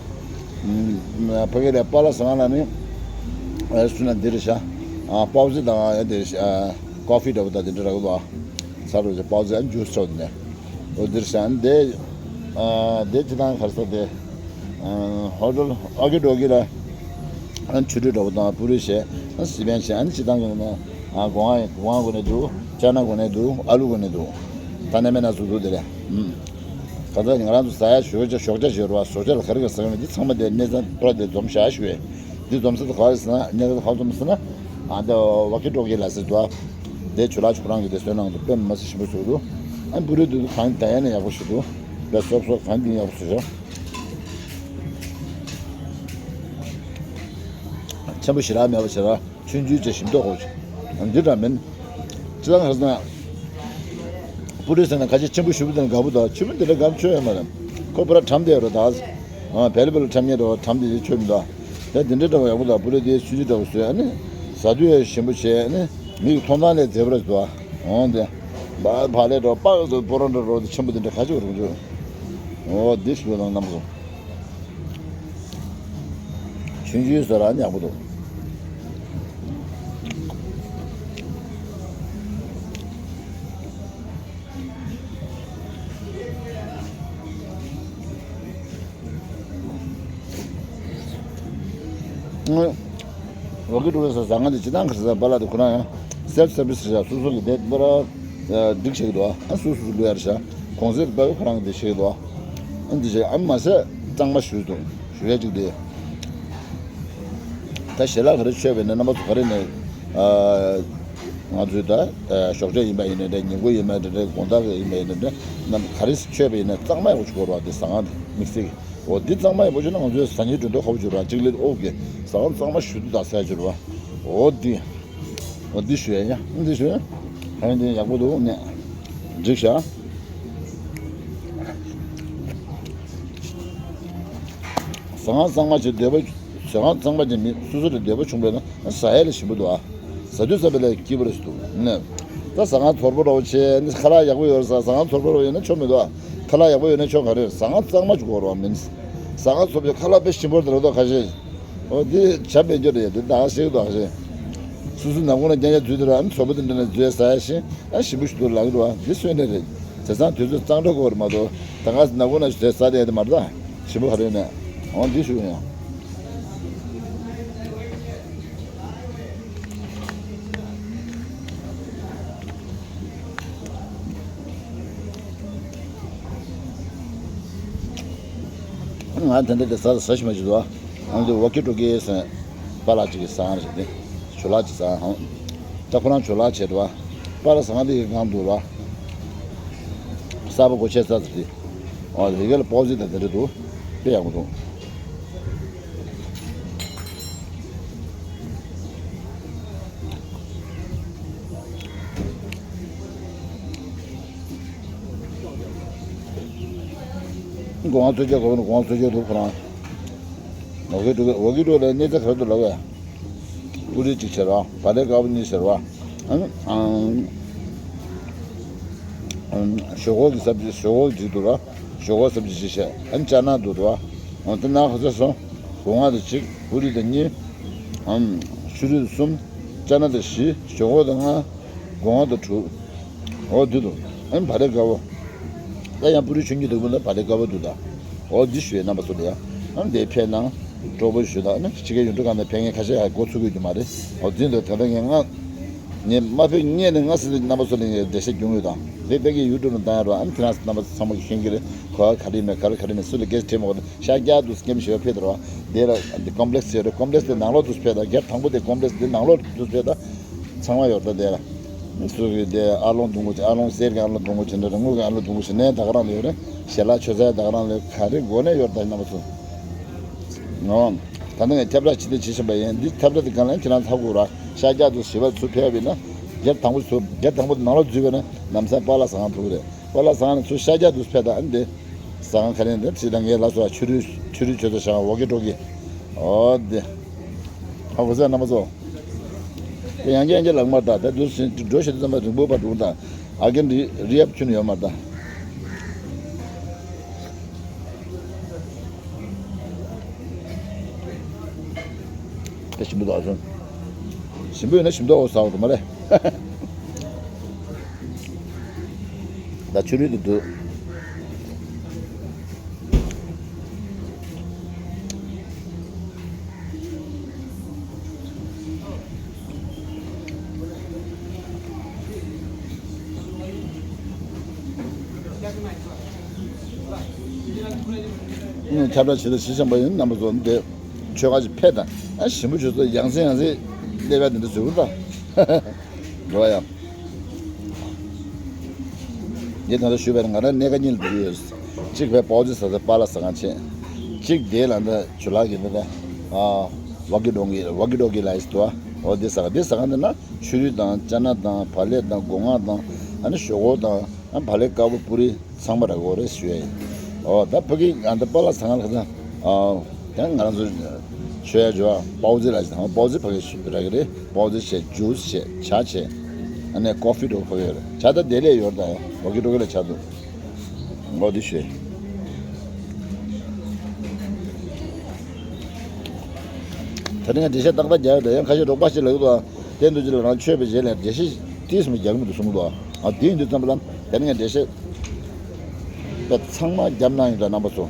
ཨམ། ཕ་གི་ལ་པཱ་ལགས་ཟ་ཁང་ལ་ནི། ཨ་སུ་ན་འདི་རེད་ཤག་ཨ་པའོ་ཛི་དང་ཨ་འདི་རེད་ཤག་ཨ་ཀོ་ཧྥི་འདྲ་པོ་དང་དེ་འདྲ་རག་གི་འདུག་ཨ་ཟ་རོགས་ཟེར། པའོ་ཛི་ཨ་ཇུས་འདྲ་པོ་དེ་འདྲ། འོ་འདི་རེད་ཤག་ཨ་འདི། ཨ་འདི་སྤྱིར་བཏང་ག་རེ་ཟེར་དེ། ཨ་ཧོ་ཊེལ་ཨོ་ཀི་ཌོ་ཀི་ལ། ཨ་ཆུ་རུད་འདྲ་པོ་དང་པུ་རི་བྱས། ཨ་སི་པན་བྱས། ཨ་ནི་སྤྱིར་བཏང་གི་ནི། ཨ་གོང་ཨ་གོང་ཨ་གོན་ནས་འདུག་ཅ་ན་གོན་ནས་འདུག་ཨ་ལུ་གོན་ནས་འདུག་ད་ནས་མེད་ན་བཟོ་འདུག་དེ་ལས། ཨུམ། ག་ཚོད་ང་རང་ཚོ་ཟ་ཡ་ཞོགས་ཇ་ཞོགས་ཇ་ཞིག་ཡོད་རེད་པ། ཞོགས་ཇ་ལ་ག་རེ་ག་རེ་ཟ་གི་ཡོད་མེད་འདི་ཚང་མ་དེ་གནས་ཚང་ཐོ་ར་དེ་འཛོམས་བཞག་ཞུ་བས། འདི་འཛོམས་ས་དེ་ག་རེ་ཟེར་ན། གནས་ཚང་དེ་ག་རེ་འཛོམས་ཟེར་ན། ཨ་འདི་ཝོ་ཀི་ཊོ་ཀི་ལ་ཟེར་འདུག་དེ་ཆུ་ལག་ཆུ་རང་གི་དེ་བསོད་ནམས་དེ་དཔེ་མི་སྲིད་ཞིམ་པོ་བཟོས་འདུག་ཨ་པུ་རི་དེ་ཚོ་གང་ལྟ་ཡ་ནི་ཡག་པོ་ཞིག་འདུག་དཔེ་སོབ་སོབ་གང་གིན་ཡག་པོ་བཟོས་ཤག་ཆེན་པོ་ཞེ་དྲག་མེད་པ་ཞེ་དྲག་ཆུང་ཆུང་བྱས་ཞིམ་མདོག་ཁ་པོ་ཞིག་འདི་འདྲ་མིན། ཅི་ལ་ང་ཟེར་ན། པུ་རི་ཟེར་ན་ཁ་ཆེ་ཆེན་པོ་ཞེ་པོ་དེ་ནི་དགའ་པོ་འདུག་ཆུང་མ་དེ་འདྲ་དགའ་པོ་ཆོ་ཡོད་མ་རེད། ཁོ་པུ་ར་ཁྲམ་བསྡད་ཡོད་རེད་ད། ཨ་བེ་ལི་བེ་ལི་ཁྲམ་ཉེ་འདྲ་བོ་ཁྲམ་དེ་ཆོ་མི་འདུག་དེ་འདི་འདྲ་འདྲ་བོ་ཡག་པོ་འདུག་པུ་རི་དེ་ཆུང་ཆུང་འདྲ་བོ་བཟོས། ཨ་ནི་ཟ་དུས་ཡང་ཞིམ་པོ་བྱས། ཨ་ནི་མིག་མཐོང་སྟངས་ལས་མཛེས་པོ་རེད་འདུག་འོང་དེ། བ་བག་ལེབ་འདྲ་བོ་པག་ཙོ་པོ་རོ་འདྲ་བོ་དེ་ཆེན་པོ་དེ་འདྲ་ག་ཅིག་རུང་ཆོ། འོ་འདི་ཞིག་ལ་རྣམ་པ་ཚོ། ཆུང་ཆུང་བཟོས་ར་ཡག་པོ་འདུག་ཝོ་ཀི་ཊོ་ཀི་ཟ་ཟ་ང་དེ་ཅི་ཏང་ཁར་ཟ་པ་ལ་དེ་ཁོ་རང་ཡང་སེལ་ཕི་སར་བི་སི་ཟ་སོ་སོ་གི་དེ་པ་ར་སྒྲིག་བྱེད་ཀྱི་འདུག་ཨ། སོ་སོ་སོ་ལུ་ཡར་ཤ་གོང་ཚད་པ་ཁོ་རང་གི་དེ་བྱེད་ཀྱི་འདུག་ཨ། ཨ་འདི་བྱེད་ཨ་མ་ཟད་གཙང་མ་ཞུ་འདུག་ཞུ་ཡ་ཅིག་དེ། ད་ཞལ་ལག་ག་རེ་མཆོད་པ་ཡིན་ན་རྣམ་པ་ཚོ་ག་རེ་ནས་ང་ཚོས་ད་ཞོགས་ཇ་ཡིན་པ་ཡིན་ན་འདྲ། ཉིན་གུང་ཡིན་པ་འདྲ། དགོང་དག་ཡིན་པ་ཡིན་ན་འདྲ། རྣམ་ག་རེ་མཆོད་པ་ཡིན་ན་གཙང་མ་ཡག་པོ་ཞིག་དགོས་རེད་བ། དེ་ཟ་ཁང་དེ་དམིགས་བསལ་གྱི། འོ་འདི་གཙང་མ་ཡག་པོ་བྱུང་ན་ང་ཚོའི་ཟ་ཉལ་གྲོན་ཐོ་ཁ་པོ་བྱུང་ར་གཅིག་ལས་ཨོ་གི་ཟ་ཁང་གཙང་མ་ཞུ་དུ་ད་ཟ་བྱུང་ར། འོ་འདི་འོ་འདི་ཞུ་ཡ་ཡ་འདི་ཞུ་ཡ་ཧན་འདི་ཡག་པོ་འདུག་ནས་འགྲིག་ཤག་ཟ་ཁང་གཙང་མ་བྱེད་འདོད་པ། ཟ་ཁང་གཙང་མ་བྱེད་མི་སོ་སོ་ལ་འདོད་པ་བྱུང་བས་ན་ཟ་ཡ་ལ་ཞིམ་པོ་འདུག་ཨ། ཟ་དུས་ཟ་བའི་ལ་སྐྱིད་པོ་རེད་འདུག་ནས། ད་ཟ་ཁང་ཚོར་པོ་རོ་བྱས་ནི་ཁ་ལག་ཡག་པོ་ཡོད་རེད་ཟ། ཟ་ཁང་ཚོར་པོ་རོ་ཡོད་ན་ཆོ་མི་འདུག་ཨ། ཁ་ལག་ཡག་པོ་ཡོད་ན་ཆོ་ག་རེ་རེད། ཟ་ཁང་གཙང་མ་ཅིག་དགོས་རེད་བ། མིན་ཟ་ཁང་ཚོར་པོ་ཁ་ལག་དཔེ་ཞིམ་པོ་རེད་འདུག་ཁ་ཤས། འོ་འདི་བྱ་བེད་སྤྱོད་རེད། འདི་ད་ག་ཤེས་འདུག་ག་ཤེས། སུ་སུ་ནག་ཁུང་ལ་རྒྱ་རྒྱ་འཛུལ་དུ་ར་ཚོ་པོ་དེ་འདྲ་ནས་འཛུལ་ཟ་ཡ་ཤེས་ཨ་ཞིམ་པོ་ཞིག་འདུག་ལག་འདུག་ཨ། འདི་སོན་ནས་རེད། བྱས་ཙང་དུས་ཚོད་གཙང་སྦྲ་དགོས་རེད་མ་གཏོགས་ད་ག་ནག་ཁུང་ན་ཞིག་ཟ་ཡ་དེ་མ་རེད་ད། ཞིམ་པོ་ག་རེ་ནས་འོ་འདི་ཞུ་ཡ། ང་དེ་འདྲ་དེ་ཟ་ཟ་ཞིམ་པོ་ཞིག་འདུག་ཨ། ང་ཚོ་ཝོ་ཀི་ཊོ་ཀི་ཟེར་པཱ་ལགས་ཅིག་གི་ཟ་ཁང་རེད་དེ། ཇོ་ལགས་ཅིག་ཟ་ཁང་། ད་ཁོ་རང་ཇོ་ལགས་བྱས་འདུག་པཱ་ལགས་ཟ་ཁང་དེ་ཡི་སྒང་འདུག་ར། གསར་པ་སྒོ་ཕྱེ་ས་ཟེར་དེ། ཨོ་དེ་ག་ལ་པའོ་ཛི་དང་དེ་འདྲ་འདུག་དཔེ་ཡག་པོ་འདུག་སྒོ་ང་ཚོ་ཅག་གོ་ནི་སྒོ་ང་ཚོ་ཅག་འདུག་ཁོ་རང་། ཝོ་ཀི་ཊོ་ཀི་ཝོ་ཀི་ཊོ་ཀི་ལ་གནས་ཚུལ་ག་རེ་འདུག་ལབ་ཡ། པུ་རི་གཅིག་བྱས་ར། བག་ལེབ་དཀར་པོ་གཉིས་བྱས་ར། ཨང་ཨང་། ཞོག་ཁོག་གི་སབ་ཇི། ཞོག་ཁོག་གཅིག་འདུག་ར། ཞོག་ཁོག་སབ་ཇི་གཅིག་བྱས། ཨ་ནི་ཅ་ན་འདུག་ར། ཨང་དེ་ན་ཧ་ས་སོང་། སྒོ་ང་དང་གཅིག་པུ་རི་དང་གཉིས། ཨང་ཕྱུ་རུ་དང་གསུམ། ཅ་ན་དང་བཞི། ཞོག་ཁོག་དང་ལྔ། སྒོ་ང་དང་དྲུག་འོ་འདི་འདུག་ཨ་ནི་བག་ལེབ་དཀར་པོ། ད་ཡང་པུ་རི་ཆུང་ཆུང་འདུག་པོ་ན་བག་ལེབ་དཀར་པོ་འདུག་ད། འོ་འདི་ཞུ་ཡས་རྣམ་པ་ཚོ་ལ་ཡ། ཨ་ནི་དེ་ཕེབས་ན་སྤྲོ་པོ་ཞུ་ད། ཨ་ནི་ཕྱི་རྒྱལ་ཡུལ་གྲུ་ཁག་ནས་ཕེབས་མཁན་ཁ་ཤས་ཡ་འགོ་ཚུགས་ཀྱི་ཡོད་རྒྱུ་མ་རེད། འོ་འདི་འདུག་ད་ལྟ་ངས་ང་ངས་མ་ཕེབས་སྔོན་ནས་ང་སྲིད་དེ་རྣམ་པ་ཚོ་ལ་ངས་འགྲེལ་བཤད་རྒྱུ་ཡོད་དང་། དེ་བོད་ཀྱི་ཡུ་ཊུབ་ནང་བཏང་ཡ་རོགས། ཨ་ནི་དེ་རང་རྣམ་པ་ཚོ་ཚང་མ་གིས་ཤེས་ཀྱི་རེད། གོ་བ་ག་རེ་མེད་ག་རེ་ག་རེ་མེད། སུ་ལ་སྐད་ཆ་དྲིས་མ་དགོས། ཤར་རྒྱག་འདུག་སྐྱེམས་ཞེས་པ་ཕེབས་དར་བ། དེ་ལ་འདི་ཀོམ་པི་ལེགས་ཟེར་རེད། ཀོམ་པི་ལེགས་དེ་ནང་ལོགས་འདུག་ཕེབས་དར། རྒྱབ་དང་པོ་དེ་ཀོམ་པི་ལེགས་དེ་ནང་ལོགས་འདུག་ཕེབས་དར། ཚང་མ་ཡོད་ད་དེ་ལ། སུ་གི་དེ་ཨ་ལོང་སྡུག་གུ་ཅིག་ཨ་ལོང་གསེར་གྱི་ཨ་ལོང་སྡུག་གུ་ཅིག་འདྲ་རེད། དངུལ་གྱི་ཨ་ལོང་སྡུག་གུ་ཅིག་ནས་ད་ག་རང་ལ་ཡོད་རེད། ཞལ་ལག་མཆོད་རྫས་ད་ག་རང་ལ་ག་རེ་དགོས་ནས་ཡོད་ད་རྣམ་པ་ཚོ། ངོ་། ད་ནི་ངས་ཁྱབ་བསྒྲགས་ཇི་ལྟར་བྱེད་བཞིན་པ་ཡིན། འདི་ཁྱབ་བསྒྲགས་དེ་གང་ལ་ཁྱེད་རང་ཚ་དགོས་ར། ཤར་རྒྱག་ཏུ་ཞི་བ་ཚུར་ཕེབས་པ་ཡིན་ན། རྒྱབ་དང་པོ་ཚུར་རྒྱབ་དང་པོ་དེ་ནང་ལོགས་འཛུལ་བས་ན་ལམ་སང་པཱ་ལགས་ཟ་ཁང་ཐུག་གི་རེད། པཱ་ལགས་ཟ་ཁང་ནས་ཚུར་ཤར་རྒྱག་ཏུ་ཕེབས་དང་ཨ་ནི་དེ། ཟ་ཁང་ག་རེ་འདི་ཅི་ད་ངས་ལ་སོགས་ཆུ་རུད་ཆུ་རུད་ཆུ་ཚོད་ཤང་ཝོ་ཀི་ཊོ་ཀི། ཨོ་དེ། ཧ་གོ་སོང་རྣམ་པ་ཚོ། དེ་ཡང་བསྐྱར་ཡང་བསྐྱར་ལབ་མ་ད་ད་དུས་འགྲོ་ཤེས་དུས་ཙམ་པ་རིང་པོ་བར་འགྲོ་ད། ཨ་གན་རི་རི་ཨབ་ཆུ་ནི་ཡོད་མ་ད། ད་ཞིམ་པོ་འདུག་ཨ་སོང་། ཞིམ་པོ་ཡོད་ན་ཞིམ་མདོག་འོ་ཟ་འོ་དུ་མ་རེད། ད་ཆུ་རུད་དུ་འདུག་ཁྱབ་བསྒྲགས་བྱེད་དུ་ཞི་ཞིམ་པ་ཡིན་རྣམ་པ་ཚོ་འདི་ཆོས་ཁ་ཅིག་ཕེབས་དང་ཨ་ཞིམ་པོ་བྱོས་ཚོ་ཡང་སེ་ཡང་སེ་སླེབས་ཡ་འདི་འདྲ་བཟོས་གི་རེད་ད། འགྲོ་བ་ཡང་། ངས་ད་ལྟ་ཞུས་པ་ཡིན་ང་རང་གནས་ཁ་གཉིས་ལ་འགྲོ་གི་ཡོད། གཅིག་བས་པའོ་ཙི་ཟ་ས་པཱ་ལགས་ཟ་ཁང་ཆེ། གཅིག་དེ་ལ་འདི་ཇོ་ལགས་ཀྱི་འདི་ད། ཨ། ཝ་ཀི་ཌོ་ཀི་ཝ་ཀི་ཌོ་ཀི་ལ་ཡིས་དུ་ཨ། འོ་འདི་ཟ་ཁང་འདི་ཟ་ཁང་འདི་ན་ཆུ་རུད་དང་ཅ་ན་དང་བག་ལེབ་དང་སྒོ་ང་དང་ཨ་ནི་ཞོག་ཁོག་དང་ཨ་བག་ལེབ་དཀར་པོ་པུ་རི་ཚང་མ་རག་གི་རེད་ཞུ་ཡ་ཡིན། འོ་ད་ཕ་གི་ཨ་འདི་པཱ་ལགས་ཟ་ཁང་ལ་ཁ་སང་ཨ། ད་ང་རང་ཚོ་ཆོས་ཡ་ཇོ་པའོ་ཙི་ལ་ཟ་ཁང་པའོ་ཙི་ཕ་གི་རག་གི་རེད། པའོ་ཙི་བྱས་ཇུས་བྱས་ཇ་བྱས། ཨ་ནི་ཀོ་ཧྥི་འདྲ་བོ་ཕ་གི་ཡོད་རེད། ཇ་ད་དེ་ལས་ཡོད་རེད་ད་ཡ་ཝ་ཀི་ཌོ་ཀི་ལ་ཇ་འདུག་འོ་དེ་ཞུས། ད་ནི་ང་འགྲེལ་བཤད་ཏག་ཏག་རྒྱག་ཡོད་ད་ཡང་ཁ་ཤས་རོགས་པ་ཞིག་ལབ་ཀྱི་འདུག་ཨ། དེ་འདུག་ཅི་ལ་རང་ཆོས་པའི་རྗེས་ལ་འགྲེལ་བཤད་ཏིས་མི་རྒྱག་མི་འདུག་གསུངས་འདུག་ཨ། དེ་ཡིན་དུས་ཙམ་པ་ལ་ད་ནི་ང་འགྲེལ་བཤད་པ་ཚང་མ་རྒྱབ་གནང་ཡོད་ད་རྣམ་པ་ཚོ།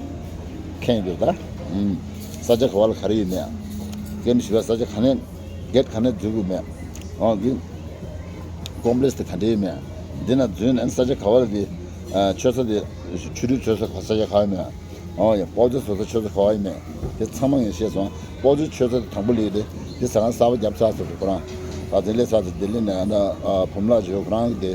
མཁྱེན་ཡོད་ད། ཨུམ། ས་ཆ་ག་བ་ལ་ག་རེ་ཡིན་ནས། ཀེམ་བཞི་པའི་ས་ཆ་ག་ནས་གེད་ག་ནས་འཛུལ་དགོས་མེད། འོ་གི་ཀོམ་པ་ལེགས་དེ་ག་འདྲའི་མེད། འདི་ན་འཛུལ་ན་ས་ཆ་ག་བ་ལ་དེ་ཆོས་ས་དེ་ཆོས་རིག་ཆོས་ས་ས་ཆ་ག་བ་མེད། འོ་ཡ་སྤོ་ཆོས་བཟོ་ས་ཆོས་ས་ག་བ་ཡིན་མེད། དེ་ཚང་མ་ངས་ཤེས་སོང་། སྤོ་ཆོས་ཆོས་ས་དེ་དང་པོ་ལེགས་དེ་དེ་ཟ་ཁང་གསར་པ་བརྒྱབ་ཚར་སོང་ཁོ་རང་། ད་དེ་ལས་ཚར་དེ་ལྡི་ལི་ནས་ཨ་ན་བུམ་ལགས་ཇོ་ཁོ་རང་གི་དེ།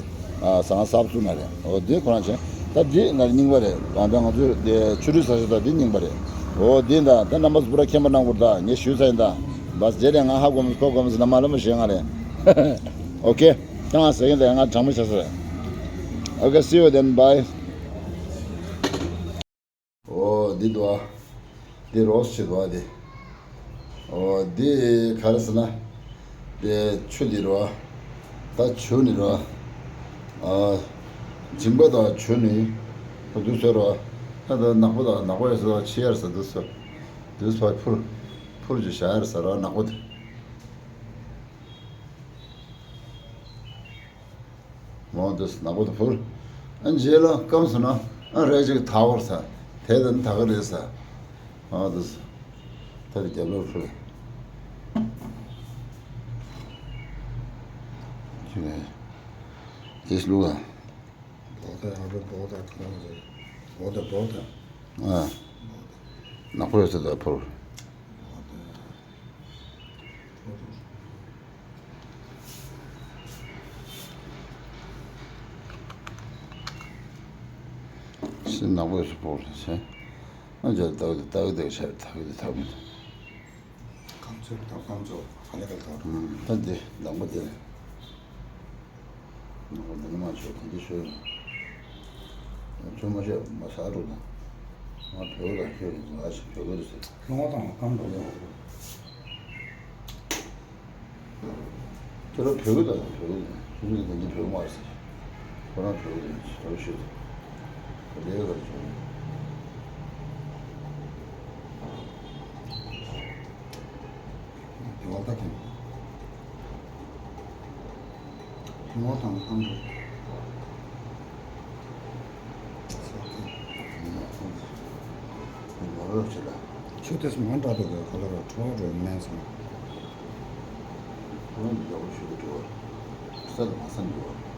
ཟ་ཁང་གསར་པ་བཙུགས་ན་རེད། འོ་འདི་ཁོ་རང་བྱས། ད་འདི་ང་རྙིང་པ་རེད། ད་ང་ཚོའི་འདི་ཆོས་རིག་ས་ཆ་ད་འདི་རྙིང་པ་རེད། འོ་འདི་ད་ད་རྣམ་པ་ཚོ་པུ་ར་མཁྱེན་པ་གནང་དགོས། ད་ངས་ཞུས་ཚར་ཡིན་ད། བས་རྗེས་ལས་ང་ཧ་གོ་མི་ཁོ་གོ་མི་ཟེར་ན་མ་ལོ་མ་ཞེ་ང་རེད། ཨོ་ཀེ། ད་ང་ཟེར་གྱིན་ད་ང་དྲང་མོ་བྱ་ས་རེད། ཨོ་ཀེ། See you then. Bye. འོ་འདི་འདུག་ཨ། འདི་རོ་སི་ཆི་འདུག་ཨ་འདི། འོ་འདི་ག་རེ་ཟེར་ན། འདི་ཆུ་འདི་རོ། ད་ཆུ་ནི་རོ། ཨ། མཇིང་པ་དང་ཆུ་ནི། འདུག་སེ་རོ། ད་ད་ནག་པོ་དང་ནག་པོ་ཡོད་ས་ཆི་ཡར་ས་འདུག་སེ། འདུག་སེ་ཕུར། ཕུར་གྱི་ཞག་ཡར་ས་རོ་ནག་པོ་དེ། མོ་འདི་ནག་པོ་དེ་ཕུར། ཨ་རྗེས་ལ་སྐམ་སོང་ན་ཨ་རས་ཅིག་ཐག་བོར་ས། དེ་དང་ཐག་གི་རེད་ས། ཨ་འདི་ད་རེ་རྒྱབ་ལོག་ཕུར། ཅི་ནས་དེ་སླུ་ལ། འབོག་ད་ཡང་རུ་འབོག་ད་ཁོང་རེད། འབོག་ད་འབོག་ད། ཨ། ནག་པོ་ཡོད་ས་ད་ཕུར། འབོག་ད། ཤིང་ནག་པོ་ཡོད་ས་ཕོག་ལ་ཟེར། ཨ་ཅག་ལྟ་གི་ལྟ་གི་ལྟ་གི་ཆར་ལྟ་གི་ལྟ་གི་ལྟ་གི། སྐམ་ཚོད་དང་སྐམ་ཚོད་ཧ་ལས་པའི་ལྟ་གི། ད་འདི་ལྡང་པ་འདི་རེད། ནང་པ་འདི་ནི་མ་ཆོད་དེ་འདི་ཆོད། ཆོད་མ་ཆོད་མ་ཟ་འགྲོ་དང་། ང་བོད་ལ་ཁྱོད་ཀྱི་ང་ཞིག་བོད་ལ་ཟེར། ལྷུང་བ་དང་སྐམ་འགྲོ་དང་། ཁྱོད་རང་བོད་ཀྱི་དང་བོད་ཀྱི་ཁྱོད་ཚོ་དེ་འདི་བོད་མ་རེད་ཟེར། ཁོ་རང་བོད་ཀྱི་ཡིན་ཟེར་ཞུས་ཏེ། ག་ལེ་ག་ལེ་བྱུང་། དེ་བ་ད་ཁྱེད། ལྷུང་བ་དང་སྐམ་འགྲོ། ཆུ་དེ་མང་དྲགས་འདུག་གས། ཁ་ལོ་ར་ཁྲོ་རོ་མེན་སོང་། ཁོང་གི་རྒྱལ་པོ་ཞུ་གི་འགྲོ་བ། ས་དང་མ་ས་འགྲོ་བ།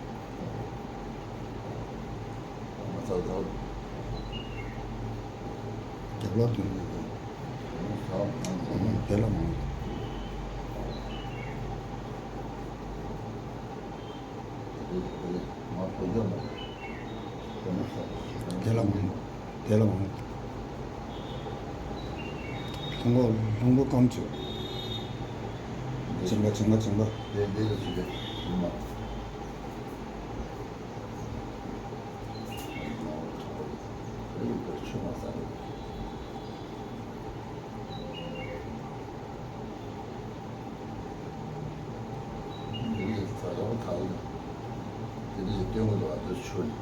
མ་ཚ་ཚ། རྒྱབ་ལོག་དུ་ཡོད་དེ། དེ་ལ་མང་། དེ་ལ་མང་། དེ་ལ་མང་། ལྷུང་པོ་ལྷུང་པོ་སྐམ་ཆུ། མཇིང་པ་མཇིང་པ་མཇིང་པ། དེ་འདི་ལ་ཞུ་གི་ཡིན་མ། ཆུ་མ་ཟ་རེད། དེ་ནས་ད་ལྟ་བ་ད་ཡིན། དེ་ནས་སྟོན་གོ་འདུག་ཨ་དེ་ཆུ་ནི།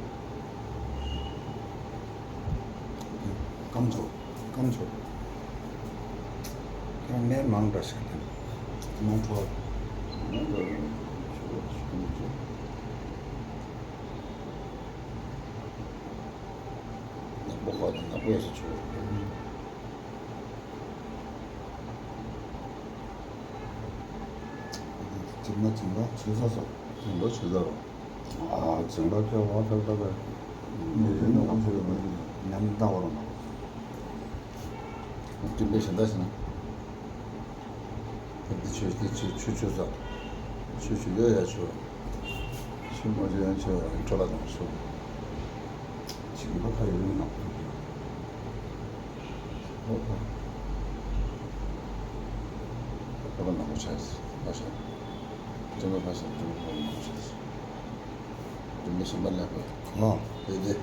སྐམ་ཆུ། སྐམ་ཆུ། ཁྱོད་ནས་མང་འདྲ་ཞིག་དེ། མང་ཁྲོ། མང་འདྲ་ཆུ་ཆུ་ནི་ཆུ། ནག་པོ་ཁ་དང་ནག་པོ་ཡོད་ས་ཆུ། མཇིང་པ་མཇིང་པ་ཆུ་ས་སོ། མཇིང་པ་ཆུ་ས་རོ། ཨ་མཇིང་པ་ཁྱོད་བ་ཐག་ཐག་ག་ནི་ནག་པོ་ཆུ་ཡོད་མ་ཡིན་ན། ཉམས་ལྟ་བ་རོ་ནག་པོ། མཇིང་པའི་གཞན་དག་ཞིག་ན། འདི་ཆུ་འདི་ཆུ་ཆུ་ཆུ་ས། ཆུ་ཆུ་ཡོད་ཡ་ཆུ། ཆུ་མ་ཆུ་ཡང་ཆུ་ཡང་ཁྲོ་ལ་དང་ཆུ། མཇིང་པ་ཁ་ཡོད་ནག་པོ། ཨོ་ཨོ། ཁ་པ་ནག་པོ་ཆགས་སོང་། ཕ་ཤ། ཁྲེང་པ་ཕ་ཤ་ཁྲེང་པ་ཕ་ནག་པོ་ཆགས་སོང་། ཁྲེང་པ་ཤམ་པ་ལ་པ། ཨོ། དེ་དེ།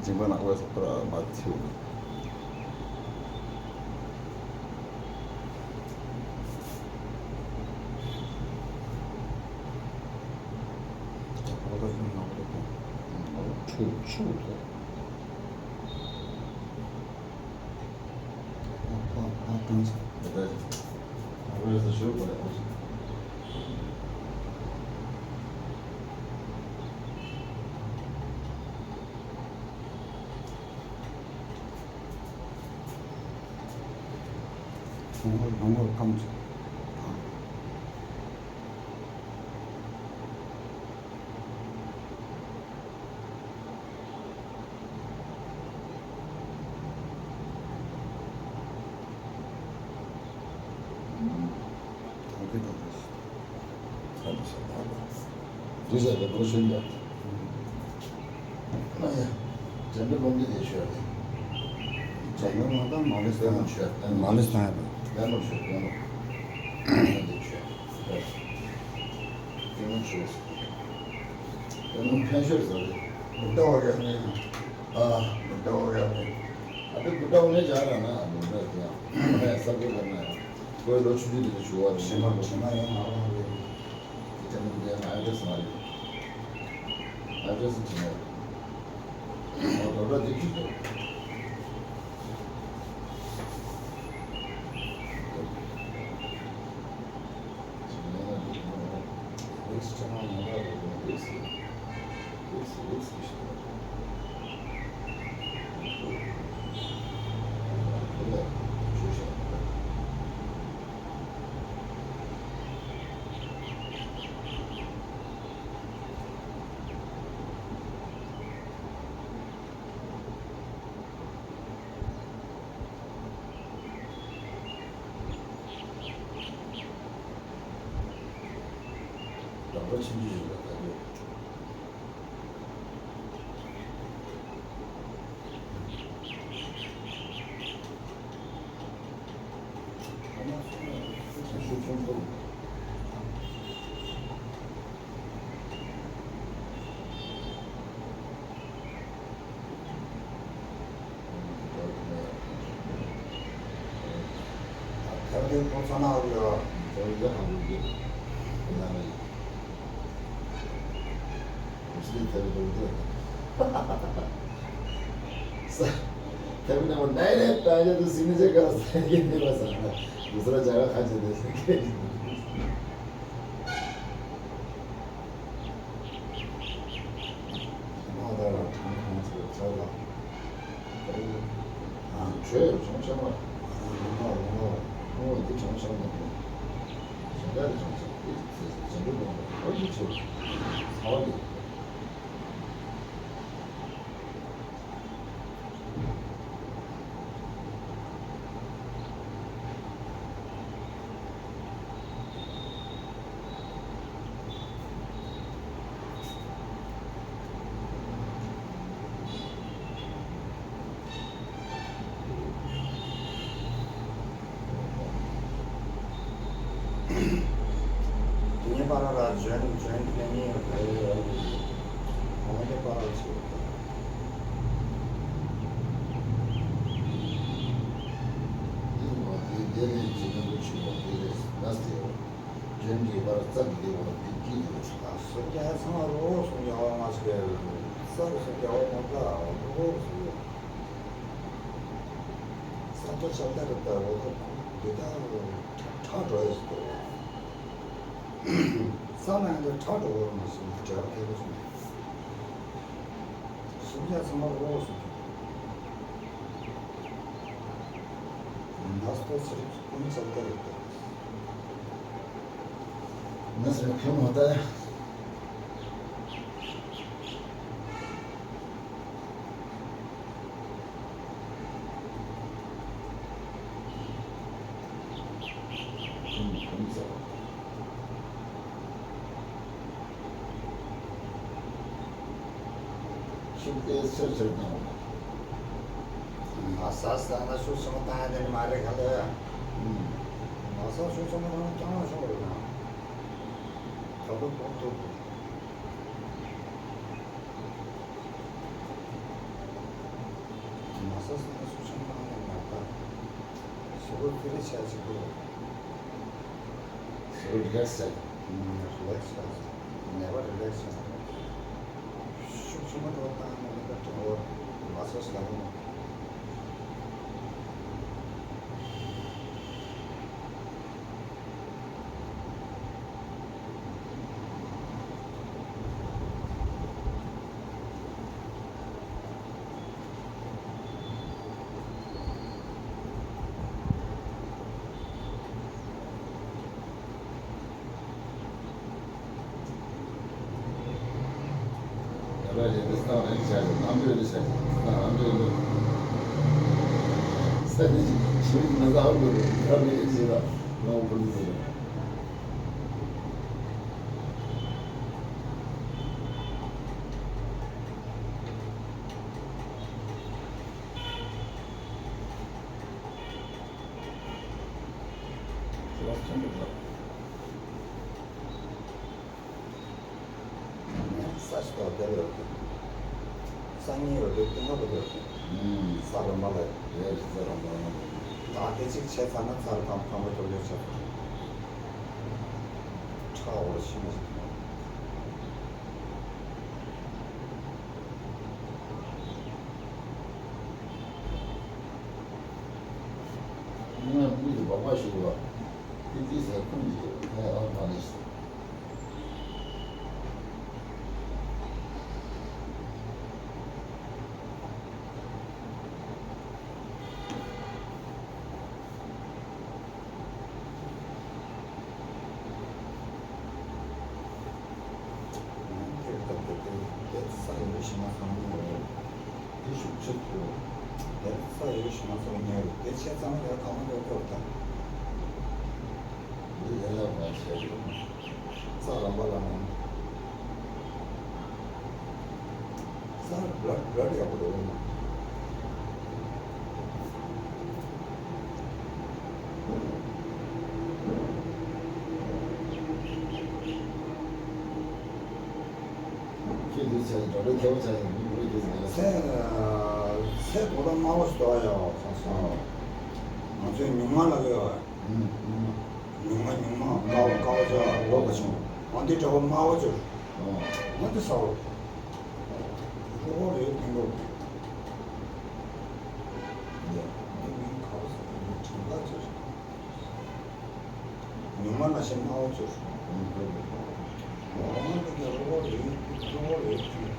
མཇིང་པ་ནག་པོའི་སོགས་པར་མ་ཐིའུ། ལོང་བར་ལོང་བར་བསྐམས་ཚུལ་དང་། དེ་ཟེར་ཏེ་འགྲོ་ཤེས་ཡ། ཨ་ཡ། དྲན་པའི་ལོ་འདི་ལས་ཤོད་རེད། དྲན་པའི་ལོ་འདི་མ་ལུས་ལྟ་ཡ། མ་ལུས་ལྟ་ཡ། ལྟ་ཡ་ལོ་ཤོད་ལྟ་ཡ་ལོ། ལྟ་ཡ་ལོ་ཤོད་ལྟ་ཡ་ལོ། ལྟ་ཡ་ལོ་ཤོད། ལྟ་ཡ་ལོ་ཤོད། ལྟ་ཡ་ལོ་ཕན་ཤོད་ཟེར་རེད། ལྟ་བ་རྒྱག་ནས། ཨ། ལྟ་བ་རྒྱག་ནས། ཨ་ཏི་ལྟ་བ་ནས་སྦྱར་ར་ན་ལོ་འདྲ་དེ་ཡང་ཁོ་ནས་གསར་འགོད་ལ་ན་ཡང་ཁོའི་ལོ་ཆུང་ཆུང་དེ་ལ་ཞུ་བ་རེད། ཞེ་མ་ཞེ་མ་ཡང་ང་རང་རེད། དེ་ལྟ་བུ་དེ་ང་ཨ་ཏི་སང་རེད། ཨ་ཏི་སང་དྲན་ཡ་རེད། ཨོ་ལོ་འདྲ་དེ་ཁྱི་ལོ། དང་པོ་ཆུང་ཆུང་ཞིག་ལ་ད་དུས། དེ་ཉིད་པ་ར་ར་ཇོན་ཇོན་ལེ་ཉེ་ཡོད་པའི་འོང་དེ་པ་ར་ཆེ། ཡིན་བ་དེ་དེ་ལས་ཇི་ནི་འདུ་ཆེ་བ་དེ་ལས་ལ་སྟེ་བ། ཇོན་གྱི་བར་རྩ་གི་དེ་བ་དེ་ཀྱི་དེ་བ་ཆེ། སོ་རྒྱ་ཚང་མ་རོ་སོ་རྒྱ་བ་མ་ཆེ། ས་རུ་སོ་རྒྱ་བ་མ་ཀ་རོ་སོ། ས་ཏོ་ཆ་ལྟ་རུ་ལྟ་རོ་ཁོ་འདི་ལྟ་ཁྲ་འགྲོ་ཡོད་སོ། ས་ནང་དུ་ཁྲ་འགྲོ་བར་མ་སོང་ན་འབྲེལ་བ་ཐེབས་སོང་། སུམ་བརྒྱ་ཚང་མ་རོ་སོང་། ནགས་ཏོ་ཚེ་རིང་ཀུན་ཚང་ལྟ་རུ་ལྟ། ནགས་ཚེ་རིང་ཁོ་མོ་ལྟ། ཤུགས་དེ་ཆེར་ཆེར་བཏང་། ང་ས་ས་ན་ཤུགས་ཆེན་པོ་བཏང་ཡ་དེ་ནི་མ་རེད་ག་ལ། ང་ས་ཤུགས་ཆེན་པོ་བཏང་ན་རྐྱང་བ་ཤོར་རེད་ན། ད་དུང་གོང་ཐུབ། མ་ས་སོང་ན་སུ་ཆུང་མ་ཡང་ན་པ། ཞེ་པོ་ཀི་རི་ཆ་ཅིག་གོ། ཞེ་པོ་རི་ལེགས་བྱ། རི་ལེགས་བྱ། ནད་པ་རི་ལེགས་བྱ། ཤུགས་ཆུང་མ་འགྲོ་བཏང་ན་མི་ད་དྲང་བོ་མ་ས་སུ་ལ་གོ། ས་ཞིག་ཏུ་བསྡད་ཡོད་དེ། སང་ཉིན་ཡོད་དེ་སྟོན་ཁ་བུད་ཡོད་དེ། ས་རོམ་པ་ལ་རེད། ས་རོམ་པ་ལ། ད་དེ་གཅིག་བྱས་ཚར་ན་ཚར་དང་དང་པོ་ཐོབ་ཡོད་ཆགས། ཁྲག་འོར་ཤི་མ་ཞིག་ཐོན། ང་མི་ཡི་སྦག་སྦག་ཞུ་བ། ཏི་ཏི་ཟེར་ཁུངས་ཀྱི་ཁ་ཡ་ཨ་མ་ལེ་ཤི། དེ་ལྟ་བུ་དེ་དེ་ས་ཡོད་ཤི་མ་སོང་ནི་རེད། དེ་ཤུགས་ཆེ་ཐུབ། དེ་ས་ཡོད་ཤི་མ་སོང་ནི་རེད། དེ་བྱས་ཙང་ཡར་གང་མ་འགྲོ་སྐོར་དང་། འདི་ལས་ལ་མ་བྱས་རེད། ས་རམ་པ་ལ་མིན། ས་ར་ར་ཡག་པོ་རེད་འོ་མ། ཁྱེད་འདི་ཚེ་འགྲོ་གྲོན་ཁེ་བོ་ཚ་ཡིན་མི་འགྲོ་རྒྱུ་མེད་ལ། ཚེ་ཚེ་དོ་ལ་དམའ་བ་ཞིག་འདུག་ཡ་ཁ་སང་། ང་ཚོས་ཉུང་མ་ལ་གི་ཡོད། ཉུང་མ་ཉུང་མ་དམའ་བ་དཀའ་བ་ཅོ་འོག་ག་ཆུང་། འོ་འདི་འདྲ་བ་དམའ་བ་ཅོ། འོ་འདི་ས་འོ། རོགས་རེད་དེ་འགྲོ། འདི་མིང་ག་བ་ཟེར་དེ་འདྲ་དྲན་པ་ཅོ། ཉུང་མ་ན་ཤེས་དམའ་བ་ཚོས། འོ་ན་འདི་ག་རོགས་རེད། རོགས་རེད།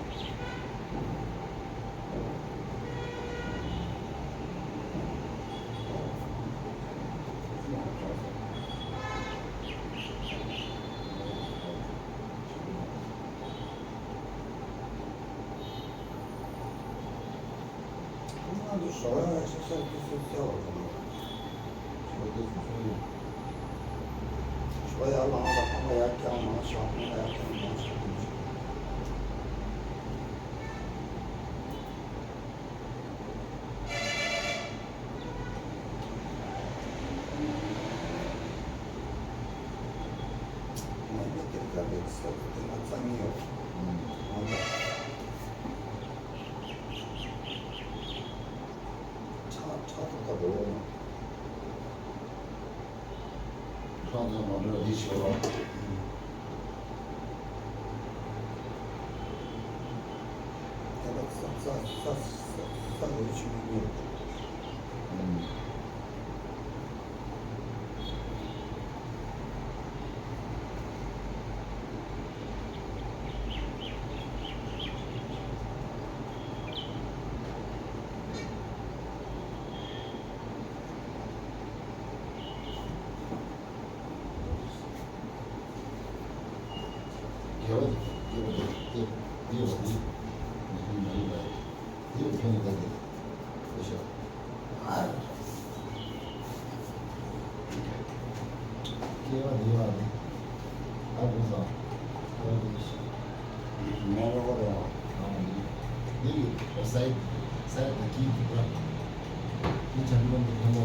ང་ཚོ་ཞོགས་ཡང་ཤི་ཤ་ཏི་སི་རྩེ་བར་གོ་ནོ། ཞོགས་ཡར་ལངས་ལ་ཁང་པ་ཡར་བརྐྱངས་མང་ཤོག་ཁང་པ་ཡར་བརྐྱངས་མང་ཤོག་ང་ནི་དེར་དགའ་བའི་ས་དེ་ང་རྩ་ཉེ་ཡོད། ང་ལ། ཁྲག་ཁྲག་ཐོག་ལྟ་བུ། ཁྲག་ཐོག་མ་འགྲོ་འདི་ཤོར་རོགས། ད་ལྟ་ས་ས་ས་ས་ས་ལོ་ཆུང་མ་ཉེ་ཡོད། དགེ་བ་དགེ་བ་དེ་དེ་དེ་ཡོད་དེ་མི་ཡིན་མ་ཡིན་པ་དེ་ཡོད་ཕན་ཡོད་ད་དེ་དེ་ཤོད། སྐྱེ་བ་ཉེ་བ་ནི་ཨ་བུ་དང་ཨ་བུ་ནི་ཤི། མེ་རོ་རེ་བ། ཨ་ནི་ནི་ཡི་སའི་སའི་ནི་ཀི་འདུག་པ། ནི་ཅང་ལོ་ནི་ཐ་མོ།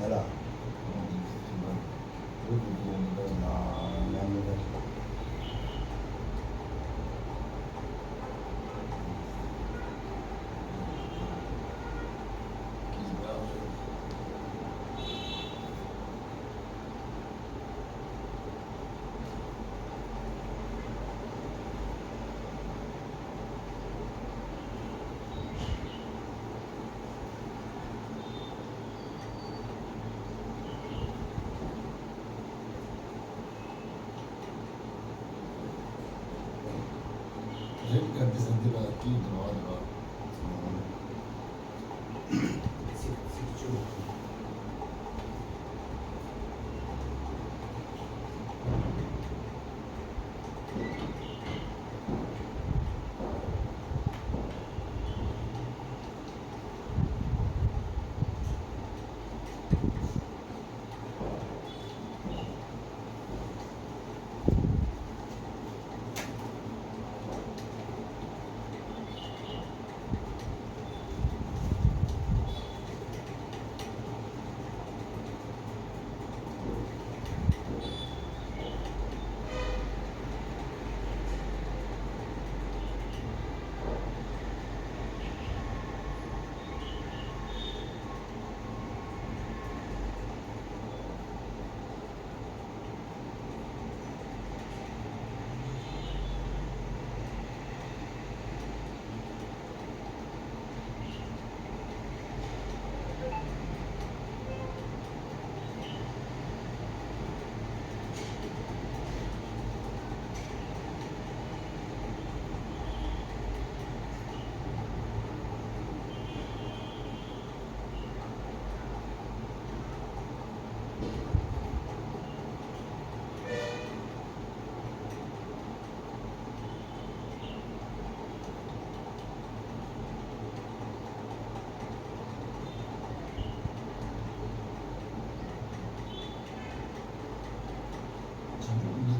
ཡ་ལ། རེད་དཀར་འདི་ཟེར་འདི་ལ་དཀྱིལ་འདི་མ་འདི་ལ། ཚིག་ཚིག་བཅུ།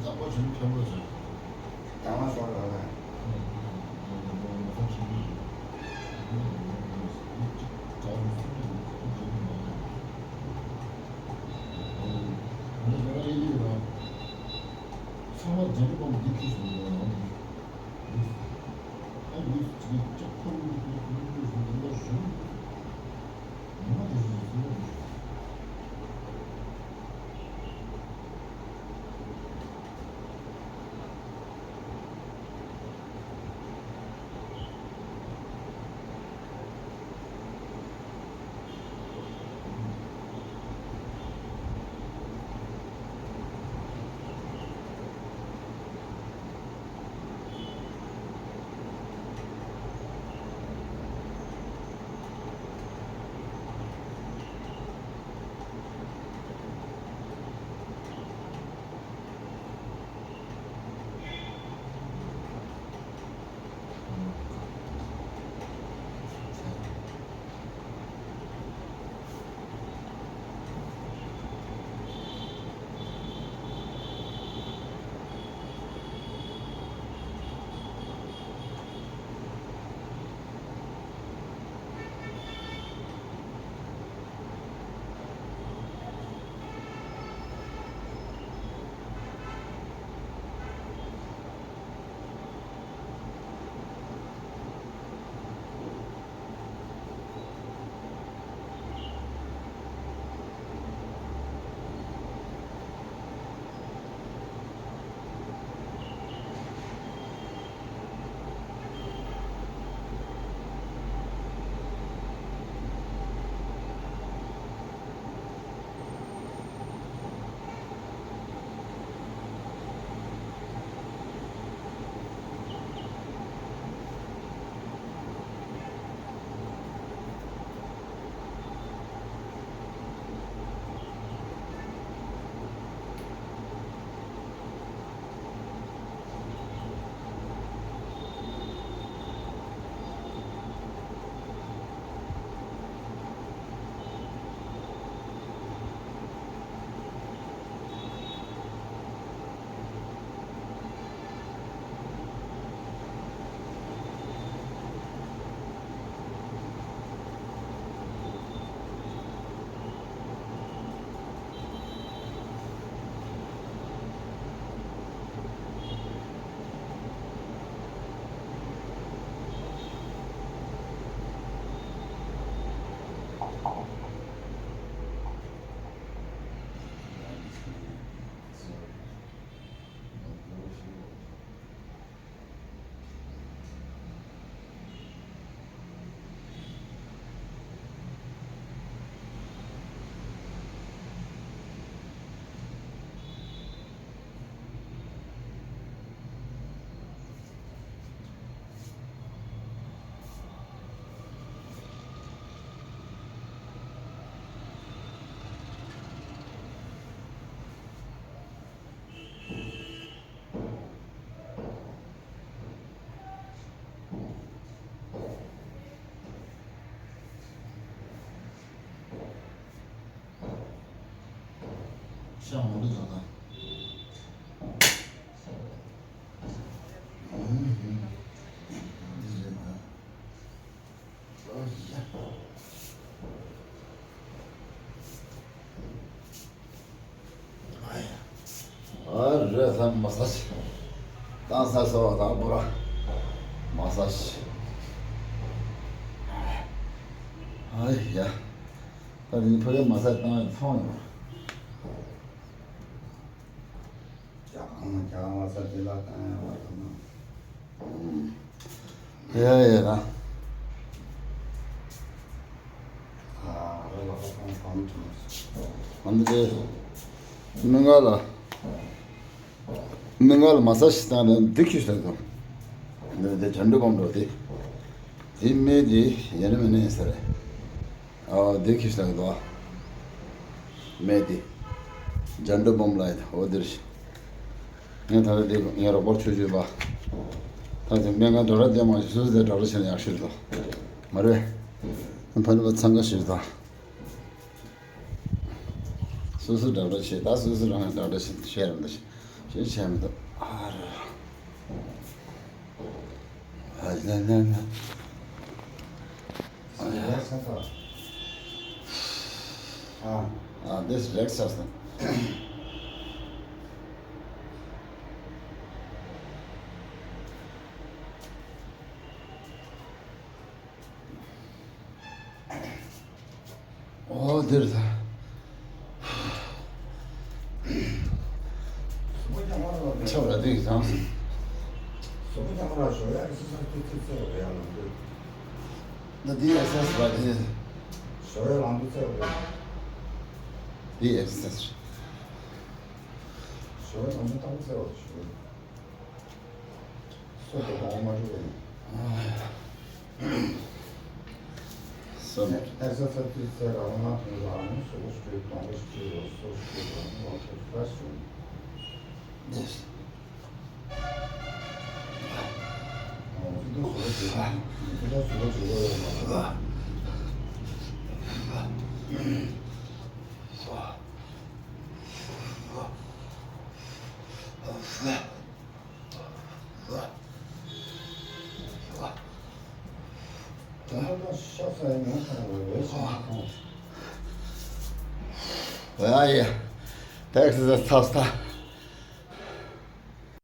ཨ་ཁོ་ཆུང་ཆུང་པོ་ཟེར། དང་བ་སོགས་ལ་ལ། ཚང་མ་རྒྱ་རི་པ་འདི་ཁྱི་ཞིག་ཡོད་རང་། ཨ་ནི་ཅིག་ལྕགས་ཁོ་རང་གི་ཁྱི་ཞིག་ཡོད་རང་ཞུ། ཉི་མ་དེ་ཞིག་ཞུ། ཤ་མང་པོ་བཟོ་ན། འདི་རེད་ན། ཨ་ཡ། ཨ་རེད་ས་མ་ས་ཞིག་བཏང་ས་སོ་བ་དང་པོ་ར་མ་ས་ཞིག་ཨ་ཡ། ད་དེ་ཕ་གི་མ་ས་བཏང་ཡོད་མཐོང་ཡོད། རྒྱ་གང་རྒྱ་གང་བ་ས་དེ་ལ་བཏང་ཡོད་བ་དང་། ཡ་ཡ་ད། ཨ་རེ་ལ་ཁོང་ཁོང་ཁོང་ཁོང་། ཨ་འདི་རེད། མི་ང་ལ། མི་ང་ལ་མ་ས་ཞིག་བཏང་ནས་འདི་ཁྱི་ཞིག་ལ་དང་། འདི་འདི་ཇ་འདྲུ་བམ་འགྲོ་དེ། དེ་མི་དེ་ཡེ་རེ་མི་ནས་ཟེར། ཨ་འདི་ཁྱི་ཞིག་ལ་དང་། མི་དེ། ཇ་འདྲུ་བམ་ལ་ཡིན་འོ་འདིར་ཞིག་ངས་ད་ལྟ་དེ་ངས་རོགས་པར་ཆོས་ཆོས་པ། ད་དེ་སྨན་ཁང་འགྲོ་ར་དེ་མ་ཞིག་སུ་སུ་དེ་འགྲོ་ར་བྱས་ན་ཡག་ཤོས་རེད་དོ། མ་རེད། ཕ་ནུ་པ་འཚང་ཁ་ཤོས་དང་། སོ་སོ་འདྲ་འདྲ་བྱེད་ད་སོ་སོ་རང་ཡང་འདྲ་འདྲ་བྱེད་བཤད་རམ་འདྲ་བྱེད། ཅི་བྱས་མི་འདུག་ཨ་ར། ཨ་ལ་ལ་ལ། ཨ་ཡ། ཨ། ཨ། འདི་རེག་ས་སོང་། ཨོ་འདིར་ད། ཆབ་ར་དེ་གི་དང་། ད་འདི་ཨེ་སེ་སི་བ་དེ། འདི་ཨེ་སེ་སི། སོ་དེ་གོང་མ་འགྲོ་བས། སོ། ཨེ་ས་ས་ཏི་ས་ར་བ་ན་དུང་ལ་ནི་སོ་སོ་སྐྱོད་དང་ལོ་སྐྱོད་རོ་སོ་སོ་སྐྱོད་དང་ལོ་སོ་སོ་སྐྱོད། ཨོ་ཁྱི་དོ་སོ་སོ་སྐྱོད་དང་ཁྱི་དོ་སོ་སོ་སྐྱོད་རོ་ཡོད་མ་རེད། ཨ་ཡེ། ཏེག་སི་ཚ་ཚ།